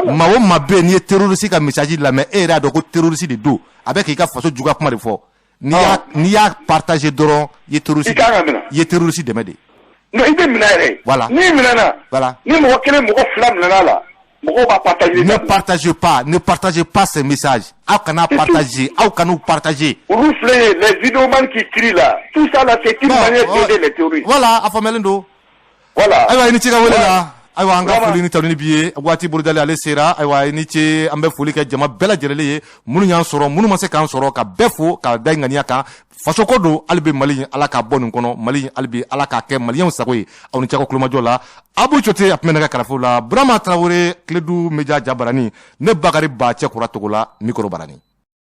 Maa o maa bɛ yen, n'i ye terroriste ka message lamɛn, e yɛrɛ y'a dɔn ko terroriste de don, a bɛ k'i ka faso juguya kuma de fɔ. N'i y'a partager dɔrɔn, i ye terroriste I kan ka minɛ. i ye terroriste dɛmɛ de. Non, i bɛ minɛ yɛrɛ. Voilà. N'i minɛna, Voilà. ni mɔgɔ kelen, mɔgɔ fila minɛna la, mɔgɔw b'a partager. Ne partagez pas, ne partagez pas ces messages. Aw kana partager, aw kan'u partager. Olu filɛ yen, les vidéomans qui crient là, tout ça là, c'est une manière d'aider les terroristes. Voilà, a faamuyalen don. Voilà. Ayiwa, i ni ce ka wele la. Ayiwa, an ka Vraiment. foli ni tanuni b'i ye. Waati bolodali ale sera. Ayiwa, i ni ce. An bɛ foli kɛ jama bɛɛ lajɛlen ye, minnu y'an sɔrɔ, minnu ma se k'an sɔrɔ, ka bɛɛ fo ka da i ŋaniya kan. Fasoko don. Hali bi, Mali in, Ala k'a bɔ nin kɔnɔ. Mali in, hali bi, Ala k'a kɛ maliyɛnw sago ye. Aw ni ce ka kulomajɔ la. Abu Cote, a tun bɛ nɛgɛ karafe la. Burama Tarawele, Kiledu Meja Jabarani, ne Bakari Ba Cɛkura Togola, micro barani.